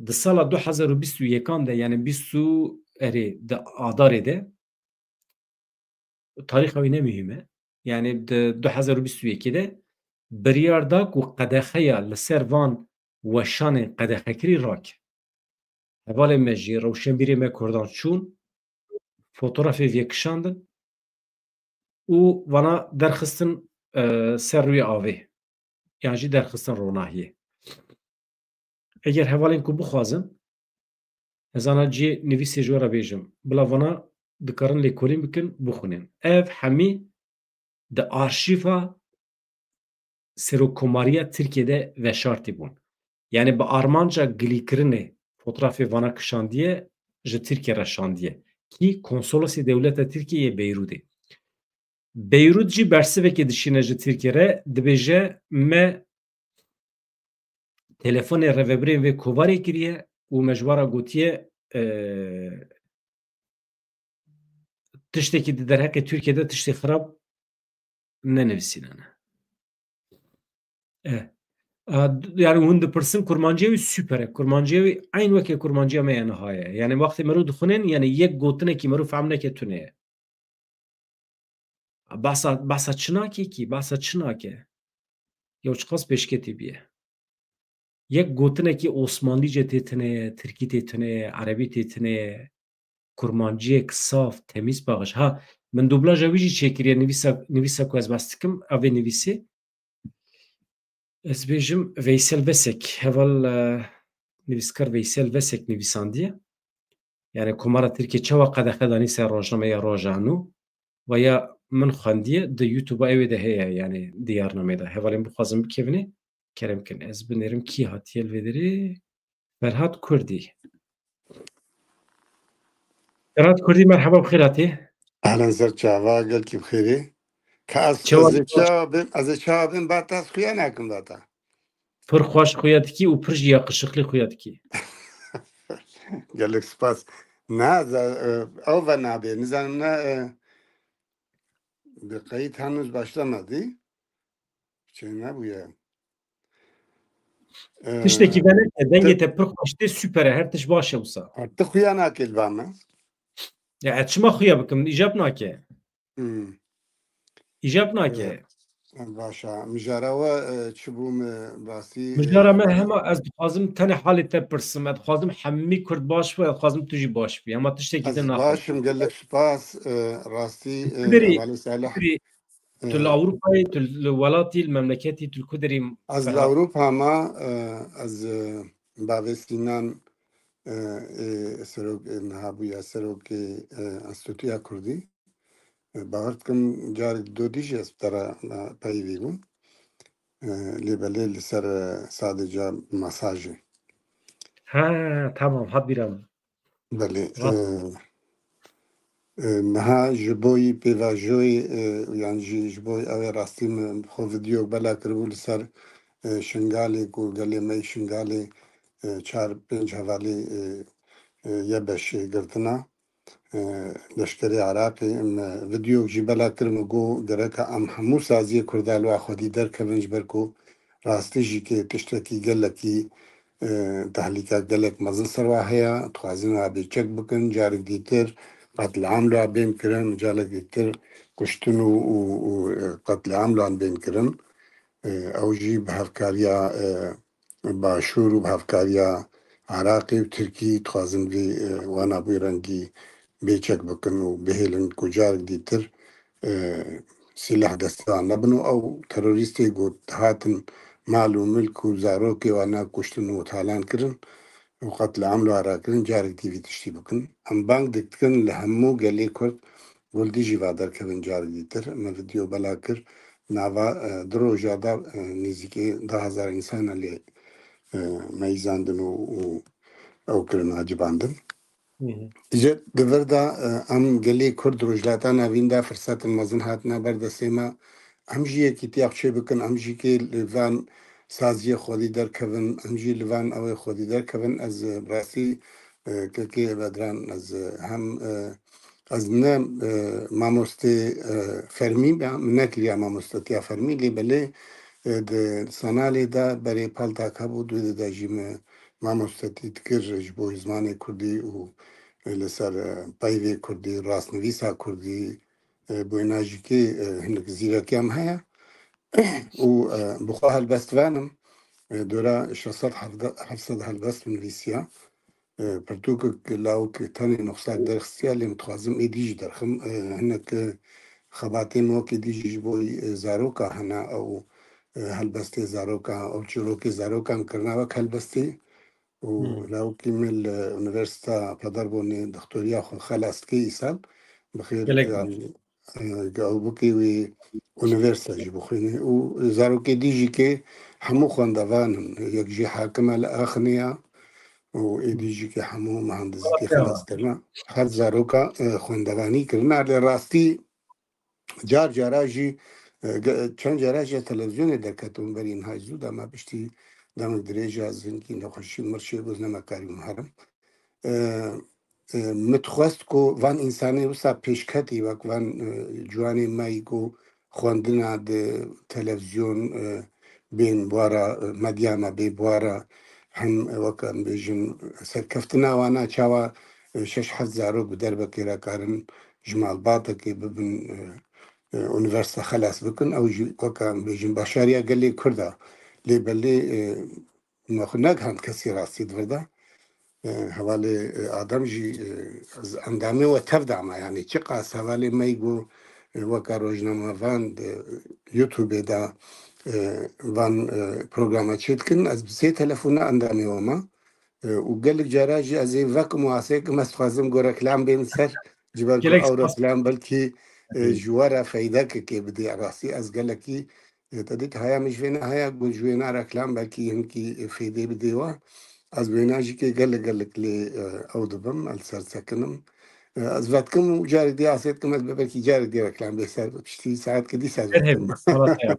Di sala du hezar û bîst û yekan de, yani bîst û, erê, di Adarê de, tarîxa wî ne muhîm e. yanî di du hezar û bîst û yekê de biryar da ku qedexeya li ser van weşanên qedexekirî rake. Hevalên me jî, rewşenbîrê me Kurdan çûn, fotografê vê kişandin û vana derxistin, e, ser rûyê avê. Yan jî derxistin ronahiyê. Eger hevalên ku bixwazin, ez ana cihê nivîsê ji we re bêjim. Bila vana dikarin lêkolîn bikin, bixwînin. Ev hemî di arşîva Serokkomariya Tirkiyê de veşartî bûn. Yanî bi armanca gilîkirinê fotografê vana kişandiye, ji Tirkiye re şandiye. Kî? Konsolosê Dewleta Tirkiyê yê Beyrûdê. Beyrûd jî bersivekê dişîne ji Tirkiye re, dibêje, me telefonê rêvebirên vê kovarê kiriye û me ji we re gotiye, e, tiştekî di derheqê Tirkiye de tiştê xirab nenivîsînene. E, a, d-, yani hûn dipirsin, kurmanciya wî super e. Kurmanciya wî eyn weke kurmanciya me ya niha ye. Yani wextê meriv dixwînin, yani yek gotinekî meriv fehm neke tune ye. Behsa, behsa çi nake kî? Behsa çi nake? Yew çiqas pêşketî bîye. Yek gotinekî osmanlîce tê tune ye, tirkî tê tune ye, erebî tê tune ye. Kurmanciyek saf, temîz paxiş. Ha, min dublaja wî jî çêkiriye, nivîsa, nivîsa ku ez behs dikim, ev ê nivîsê. Ez bêjim Veysel Vesek, heval, e, nivîskar Veysel Vesek nivîsandiye. Yani Komara Tirkiye çawa qedexe danî ser rojnameya Roja Nû? Ve ya min xwendiye, di YouTube-a ewê de heye, yani diyarnamê de. Hevalên bixwazin bikevine, kerem kin. Ez binêrim kî hatiye li vê derê? Ferhat Kurdî. Ferhat Kurdî, merheba, bi xêr hatî. Ehlen, ser çava, gelkî bi xêrê. Ka ez, Çawa ez ê çawa bim, ez ê çawa bim, ba te ez xuya nakim ba te. Pir xweş xuya dikî û pir jî yaqişiqlî xuya dikî. Gelek spas. Na, za-, e, ew ve nabê. Nizanim ne, e, bi qeyît henûz başlamadı. Şey nebûye. E, Tiştekî veneke, dengê te pir xweş tê, super e, her tişt baş e wisa. Artık xuya nake li ba me. Ya, ez çima xuya bikim, îcab nake. Hmm. Îcab nake. E, baş e. Mijara we, e, çi bû me basî, e, Mijara me hema ez dixwazim tenê halê te pirsim. Ez dixwazim hemî Kurd baş be, ez dixwazim tu jî baş bî. Hema tiştekî Ez din naxwe. Baş im, gelek spas, e, rastî, e, Kuderî, hevalê Salih. Kuderî, tu li E, Ewropayê, tu li welatî, li memleketî, tu li ku derî? Ez li Ewropa ma, e, ez, e, bavê Sînan, e, ê serok, ê niha bûye serokê, e, Enstîtuya Kurdî. E, bawer dikim carek dodî jî ez bi te re, e, peyivî bûm. E, lê belê li ser, e, sadece masajê. Ha, tamam, hat bîra min. Belê, Rast. e, e, niha ji bo yî pêvajoyê, e, yan jî ji bo ew ê rastî min xwe vîdeo bela kiribû li ser, e, Şingalê ku gelê me yê Şingalê, e, çar pênc hevalê, e, e, YBŞ'ê girtina, e, leşkerê Iraqê. Min vîdeoyek jî bela kir, min got gereka em hemû saziyê Kurda li wa xwedî derkevin, ji ber ku rastî jî kê tiştekî gelekî, e, tehlîka gelek mezin ser wa heye. Dixwazin wa bêçek bikin, carek dîtir qetliam li wa bên kirin, carek dîtir kuştin û, û, û, e, qetliam li wan bên kirin. E, ew jî bi hevkariya, e, Başûr û bi hevkariya Iraqê û Tirkî dixwazin vê, e, wana bi wî rengî bêçek bikin û bihêlin ku carek dîtir, e, sîleh destê wan nebin û ew terorîstê ku dihatin mal û milk û zarokê wana kuştin û talan kirin û qetliam li wan rakirin, carek dî vî tiştî bikin. Em bang dikin li hemû gelê Kurd, Gul dijî va derkevin carek dîtir. Me vîdeo bela kir. Nava, e, du roja de, e, nêzîkî du hezar însan lê, e, meyzandin û, û ew kirin, acibandin. Hı hı. Ji di vir de, e, em gelê Kurd Rojhilata Navîn de firsetin mezin hatine ber destê me. Em jî yekîtiya xwe çêbikin, em jî kê li van saziyê xwedî derkevin, em jî li van ew ê xwedî derkevin. Ez, e, bi rastî, e, kekê Bedran, ez, e, hem, e, ez ne, e, mamostê, e, fermî me, min nekiriya mamostetiya fermî, lê belê, e, di sanalê de berê paltak hebû, di wê de jî me mamostetî dikir ji bo zimanê kurdî û, e, li ser, e, peyvê kurdî, rastnivîsa kurdî, e, bi wêna jî kê, e, hinek zîrekiya min heye. Û, e, bi xwe helbest venim, e, dora şeş sed hevdeh, heft sed helbest min nivîsiya. E, pirtûkek lawik tenê nû sed derxistiya, lê min dixwazim êdî jî derxim. E, hinek, e, xebatên min wekî dî jî ji bo, e, zaroka hene, ew, e, helbestê zaroka, ew çîrokê zarokan kirina wek helbestê. Û Hmm. lawikî min li Unîversîta Paderbornê doktoriya xwe xelas dike îsal. Bi xêr Gelek yanî, e, ew bikê wê unîversîta jî bixwîne. Û zarokê dî jî kê hemû xwendevan in. Yek jî hakim e li Axinê ya. Û êdî jî kê hemû muhendisîtî Malatya. xelas kirine. Her zaroka, e, xwendevanî kirine. Lê rastî car cara jî, e, ge-, çend cara jî ez televîzyonê derketim berî niha ji zû de me piştî demek dirêj e, ez hinkî nexweşî min çêbû, ez nemakarîbûm herim. E, e, min dixwest ku van însanê wisa pêşketî wek van, e, ciwanê me yî ku xwendina di televîzyon, e, bên wara, e, medya me bê wara hem, e, wek em bêjin serkeftina wana çawa, e, şeş heft zarok bi derbekê re karin ji malbatekê bibin, e, e, unîversîte xelas bikin. Ew jî wek em bêjin başariya gelê Kurd e. Lê belê, e, me xwe negihand kesî rastî di vir de. E, hevalê, e, Adem jî, e, ez endamê we tev de me, yanî çiqas hevalê me yî ku, e, weke rojnamevan di YouTubeê de, e, van, e, programa çêdikin, ez bi sê telefona endamê we me. E, û gelek cara jî ez ê vekim û asê kim, ez dixwazim ku reklam bên ser, ji ber ku Gelek ew spas. reklam belkî, e, Hı. ji we re feydekekê bidê. Rastî ez gelekî, e, te dît haya min ji vê nehaya ku ji wêna reklam belkî hinkî, e, feydê bidê we. Ez wêna jî kê gelek gelek lê, e, ew dibim, ez li ser sekinim. E, ez vedikim û carek dî asê dikim, ez belkî carek dî reklam bê ser, piştî saetkê dîsa ez Her vedikim. hêvî, sanat heye.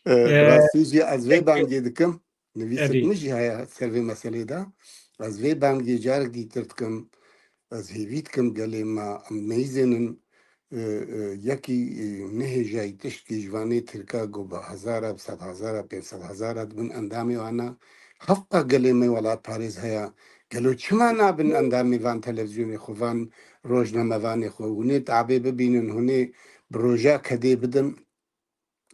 E, E, rastî jî ez vê peki. bangê dikim. Nivîsek Erî. min jî heye ser vê meselê de. Ez vê bangê carek dîtir dikim. Ez hêvî dikim gelê me em meyzênin, e, e, yekî, e, nehêjayî tiştkî ji vanê tirka ku bi hezara, bi sed hezara, pênc sed hezara dibin endamê wana. Hevqa gelê me welatparêz heye. Gelo çima nabin endamê van televîzyonê xwe, van rojnamevanê xwe? Hûnê tabê bibînin, hûnê bi roja kedê bidin.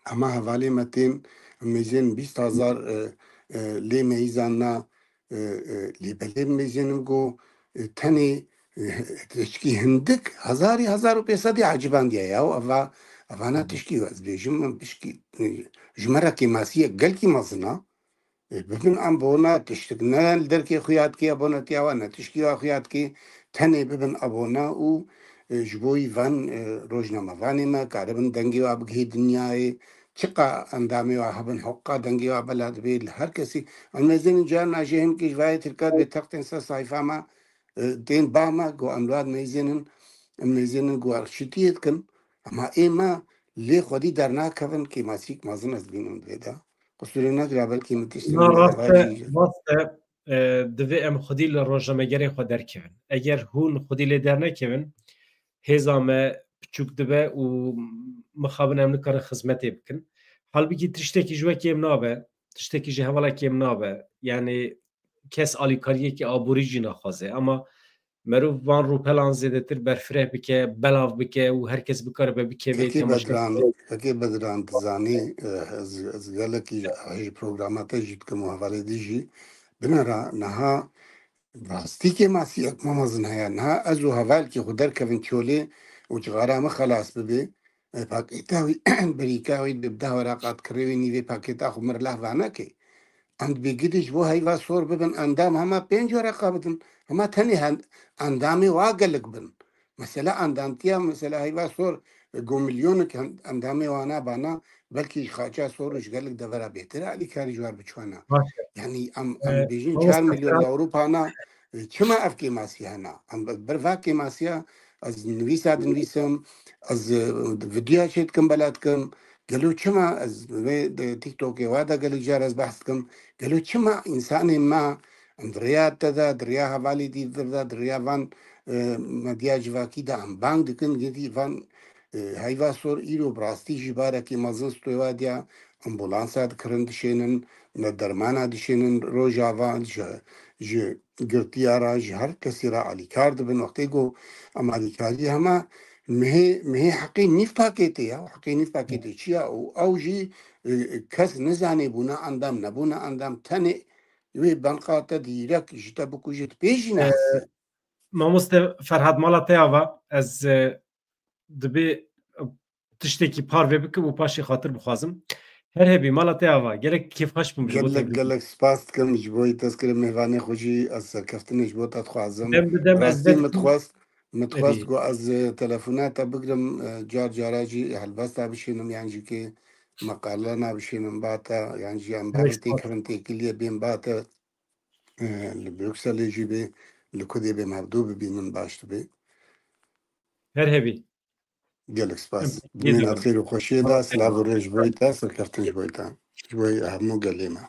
Hema hevalê me tên, em mêzên bîst hezar, e, e, lê meyîzan na, e, e, lê belê mêzênim ku, e, tenê, e, tişkî hindik, hezarî, hezar û pênc sedî ecibandiye ya. Eva, evana tişkî ez bêjim, min tişkî, e, ji me re kêmasiyek gelkî mezin a. E, bibin abone, tiştik ne li derkê xuya dikê abonetiya wan, ne tişkî wa xuya dikê, tenê bibin abone û, e, ji bo wî van, e, rojnamevanê me karibin dengê wa bigihê dinyayê. Çiqa endamê wa hebin, heqa dengê wa bela dibê li her kesî. Em mêzênin carna jê hinkê ji vayê tirka dibê textên ser sayfa me, e, tên ba me, ku em li wa mêzênin, em mêzênin ku arxşitiyê dikin. Ema ê me lê xwedî dernakevin, kêmasîk mezin ez dibînim di vê de. Qusûrê negira, belkî min tiştê Na, min rast e, hevajî. rast e, e, divê em xwedî li rojnamegerê xwe derkevin. Eger hûn xwedî lê dernekevin, hêza me piçûk dibe û mixabin em nikarin xizmetê bikin. Halbikî tiştekî ji we kêm nabe, tiştekî ji hevala kêm nabe. Yanî kes alîkariyekî aborî jî naxwaze. Ama Merov van rûpelan zêdetir berfireh bike, belav bike û her kes bikaribe bikeve Kekê temaşe Bedran, bike. Kekê Bedran, tu zanî, eh, ez, ez gelekî ji programa te jî dikim û hevalê dî jî. Binera niha rastî kêmasiyek me mezin heye. Niha ez û hevalkî xwe derkevin çolê û cixara min xelas bibe. E, pakêta wî, birîka wî bi deh wereqa dikirê wî nîvê pakêta xwe mir lah vanekê. Em dibê gidî ji bo heyva sor bibin endam, hema pênc wereqa bidin. Hema tenê hen-, endamê wa gelek bin. Mesela endamtiya, mesela heyva sor, e, go milyonek hen-, endamê wana bana, belkî ji xaça sor û ji gelek devera bêtir alîkar ji war biçwana. Baş e. Yanî em, em E, bêjin mamoste çar milyon Fırat. Ewropa na, e, çima ev kêmasî hena? Em bi-, ber va kêmasiya ez nivîsa dinivîsim, ez, e, videoya çê dikim, bela dikim. Gelo çima ez vê di TikTokê wa de gelek car ez behs dikim. Gelo çima însanê me em di rêya te de, di rêya hevalê dî de, di rêya van, e, medya civakî de em bang dikin, gidî van, e, heyva sor îro bi rastî jî barekî mezin stûyê wa diya ambulansa dikirin dişênin, ne dermana dişênin Rojava, ji, ji girtiya re, ji her kesî re alîkar dibin. Wextê ku em alîkariyê hema Mihê, mihê heqê nîv pakêtê ya, heqê nîv pakêtê çi ya? Û ew jî, e, kes nizanê bûne endam, nebûne endam, tenê wê benqa te dîrek ji te bikuje, tu pê jî E, nehesî. Mamoste Ferhat, mala te ava, ez, e, dibê, e, tiştekî parve bikim û paşê xatir bixwazim. Her hebî, mala te ava, gelek kêfxweş bûm ji bo te Gelek, gelek spas dikim ji bo tezkirê mêvanê xwe jî, ez serkeftinê ji bo te dixwazim. Dem bi dem ez Rastî min dixwest, min dixwest Erê. ku ez, e, telefona te bigrim, e, car cara jî helbesta bişînim, yan jî kê meqalana bişînim ba te, yan jî em Gelek bavê spas. têkevin têkiliyê bên ba te, e, li Brukselê jî bê, li Kudê bê, me hevdû bibînin baş dibe. Her hebî. Gelek spas. Em, Dimên yê xêr û xweşiyê de, silav û rêz ji bo te, serkeftin ji bo te. Ji bo hemû gelê me.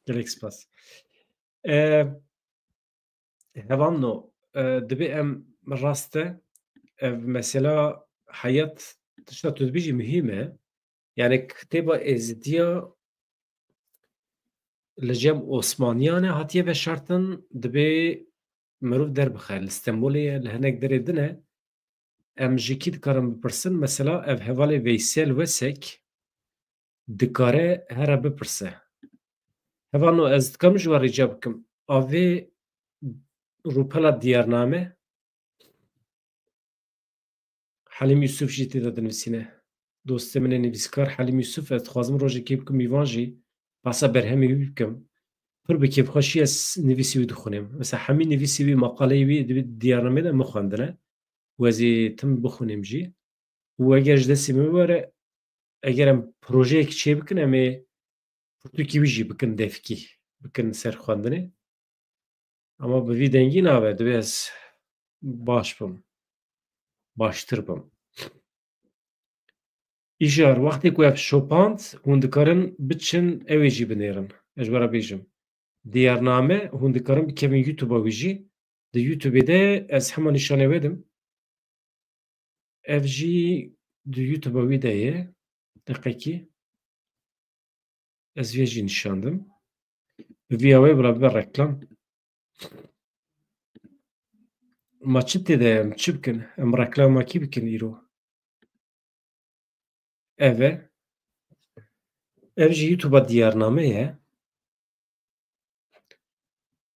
Gelek spas. E, hevalno, e, dibê em rast e, ev mesela heyet tişta tu dibêjî muhîm e. Yani kitêba Êzidiya li cem Osmaniyan e hatiye veşartin, dibê mirov derbixe. Li Stenbolê ye, li hinek derê din e. Em ji kî dikarin bipirsin? Mesela ev hevalê Veysel Wesek dikare here bipirse. Hevalno, ez dikarim ji we rica bikim. Avê rûpela Diyarname Helîm Yusuf jî tê de dinivîsîne. Dostê min ê nivîskar Helîm Yusuf, ez dixwazim rojekê bikim mîvan jî, behsa berhemê wî bikim. Pir bi kêfxweşî ez nivîsî wî dixwînim. Mesela hemî nivîsî wî, maqaleyê wî di Diyarnamê de min xwendine. Û ez ê tim bixwînim jî. Û eger ji destê min were, eger em projeyek çêbikin, em ê pirtûkî wî jî bikin devkî, bikin ser xwendinê. Ama bi vî dengî nabe, divê ez baş bim, baştir bim. Îjar, wextê ku ev şopand, hûn dikarin biçin, ew ê jî binêrin. Ez ji we re bêjim. Diyarname, hûn dikarin bikevin YouTube-a wî jî. Di YouTube-ê de ez hema nîşanê we dim. Ev jî di YouTube-a wî de ye. Deqekî. Ez vê jî nîşandim. Bi vîya wê bila bibe reklam. Ma çi tê de ye? Em çi bikin? Em reklama kî bikin îro? Ev e. Ev jî YouTube-a Diyarname ye.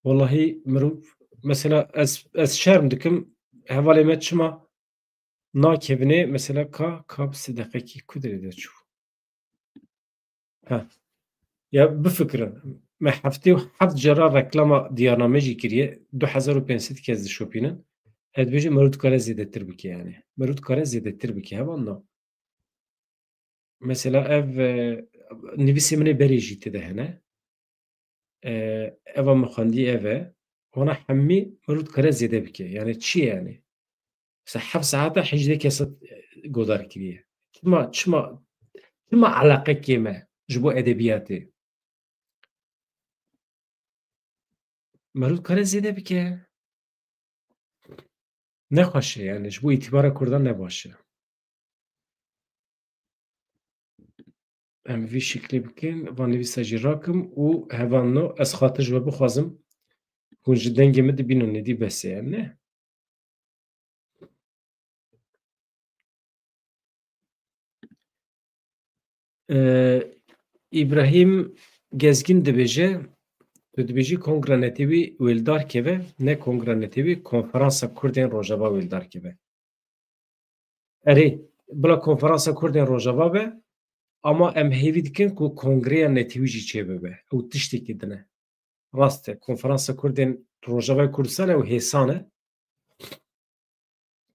Wellahî mirov, mesela ez, ez şerm dikim, hevalê me çima nakevine, mesela ka, ka bi sê deqekî ku derê de çû. Ha. Ya bifikirin, me heftê û heft cara reklama Diyarname jî kiriye, du hezar û pênc sed kes dişopînin. Ez dibêjim mirov dikare zêdetir bike yani. Mirov dikare zêdetir bike, hevalno. Mesela ev, e, nivîsê min ê berê jî tê de hene. E, eva min xwendî ev e. Wana hemî mirov dikare zêde bike. Yani çi ye yani? Mesela heft saeta hejdeh kesa, e, godar kiriye. Çima, çima, çima eleqe kêm e ji bo edebiyatê? Mirov dikare zêde bike. Nexweş e yani, ji bo îtîbara Kurdan ne baş e. Em vî şiklî bikin, van nivîsa jî rakim û hevalno ez xatir ji we bixwazim. Hûn ji dengê min dibînin, êdî bes e, em ne? Ee, Îbrahîm Gezgîn dibêje, tu dibêjî Kongra Netewî wêldar keve, ne Kongra Netewî, Konferansa Kurdên Rojava wêldar keve. Erê, bila Konferansa Kurdên Rojava be, ama em hêvî dikin ku Kongreya Netewî jî çêbibe. Ew tiştekî din e. Rast e, Konferansa Kurdên Rojavayê Kurdistanê ew hêsan e.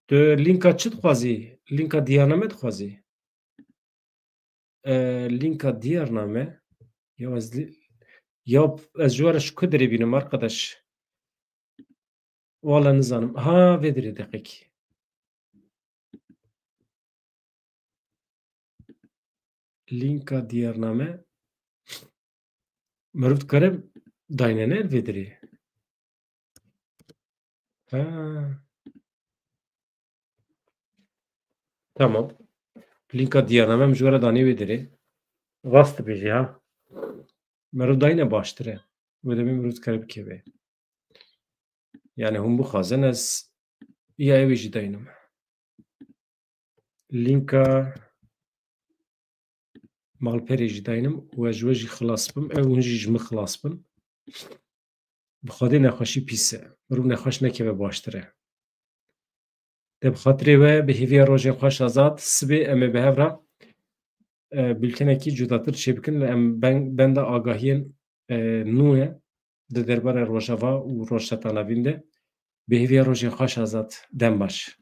Tu lînka çi dixwazî? Lînka Diyarname dixwazî? E, lînka Diyarname. Ya ez lî-, ya ez ji we re ji ku derê bînim, arkadaş? Wala nizanim. Ha, vê derê deqekî. Lînka Diyarname. Meriv dikare dayne ne vê derê? Ha. Tamam. Lînka Diyarname em ji we re danê wê derê. Rast dibêjî ha. Meriv dayne baştir e. Wê demê meriv dikare bikeve. Yani hûn bixwazin ez ya ewê jî daynim. Linka malperê jî daynim û ez ji we jî xilas bim, ew hûn jî ji min xilas bin. Bi xwedê nexweşî pîs e. Mirov nexweş nekeve baştir e. De bi xatirê we, bi hêviya rojên xweş Azad, sibê em ê bi hev re, e, bultenekî cudatir çêbikin. Em ben-, benda agahiyên, e, nû ye di derbarê Rojava û Rojheta Navîn de. Bi hêviya rojên xweş Azad, dem baş.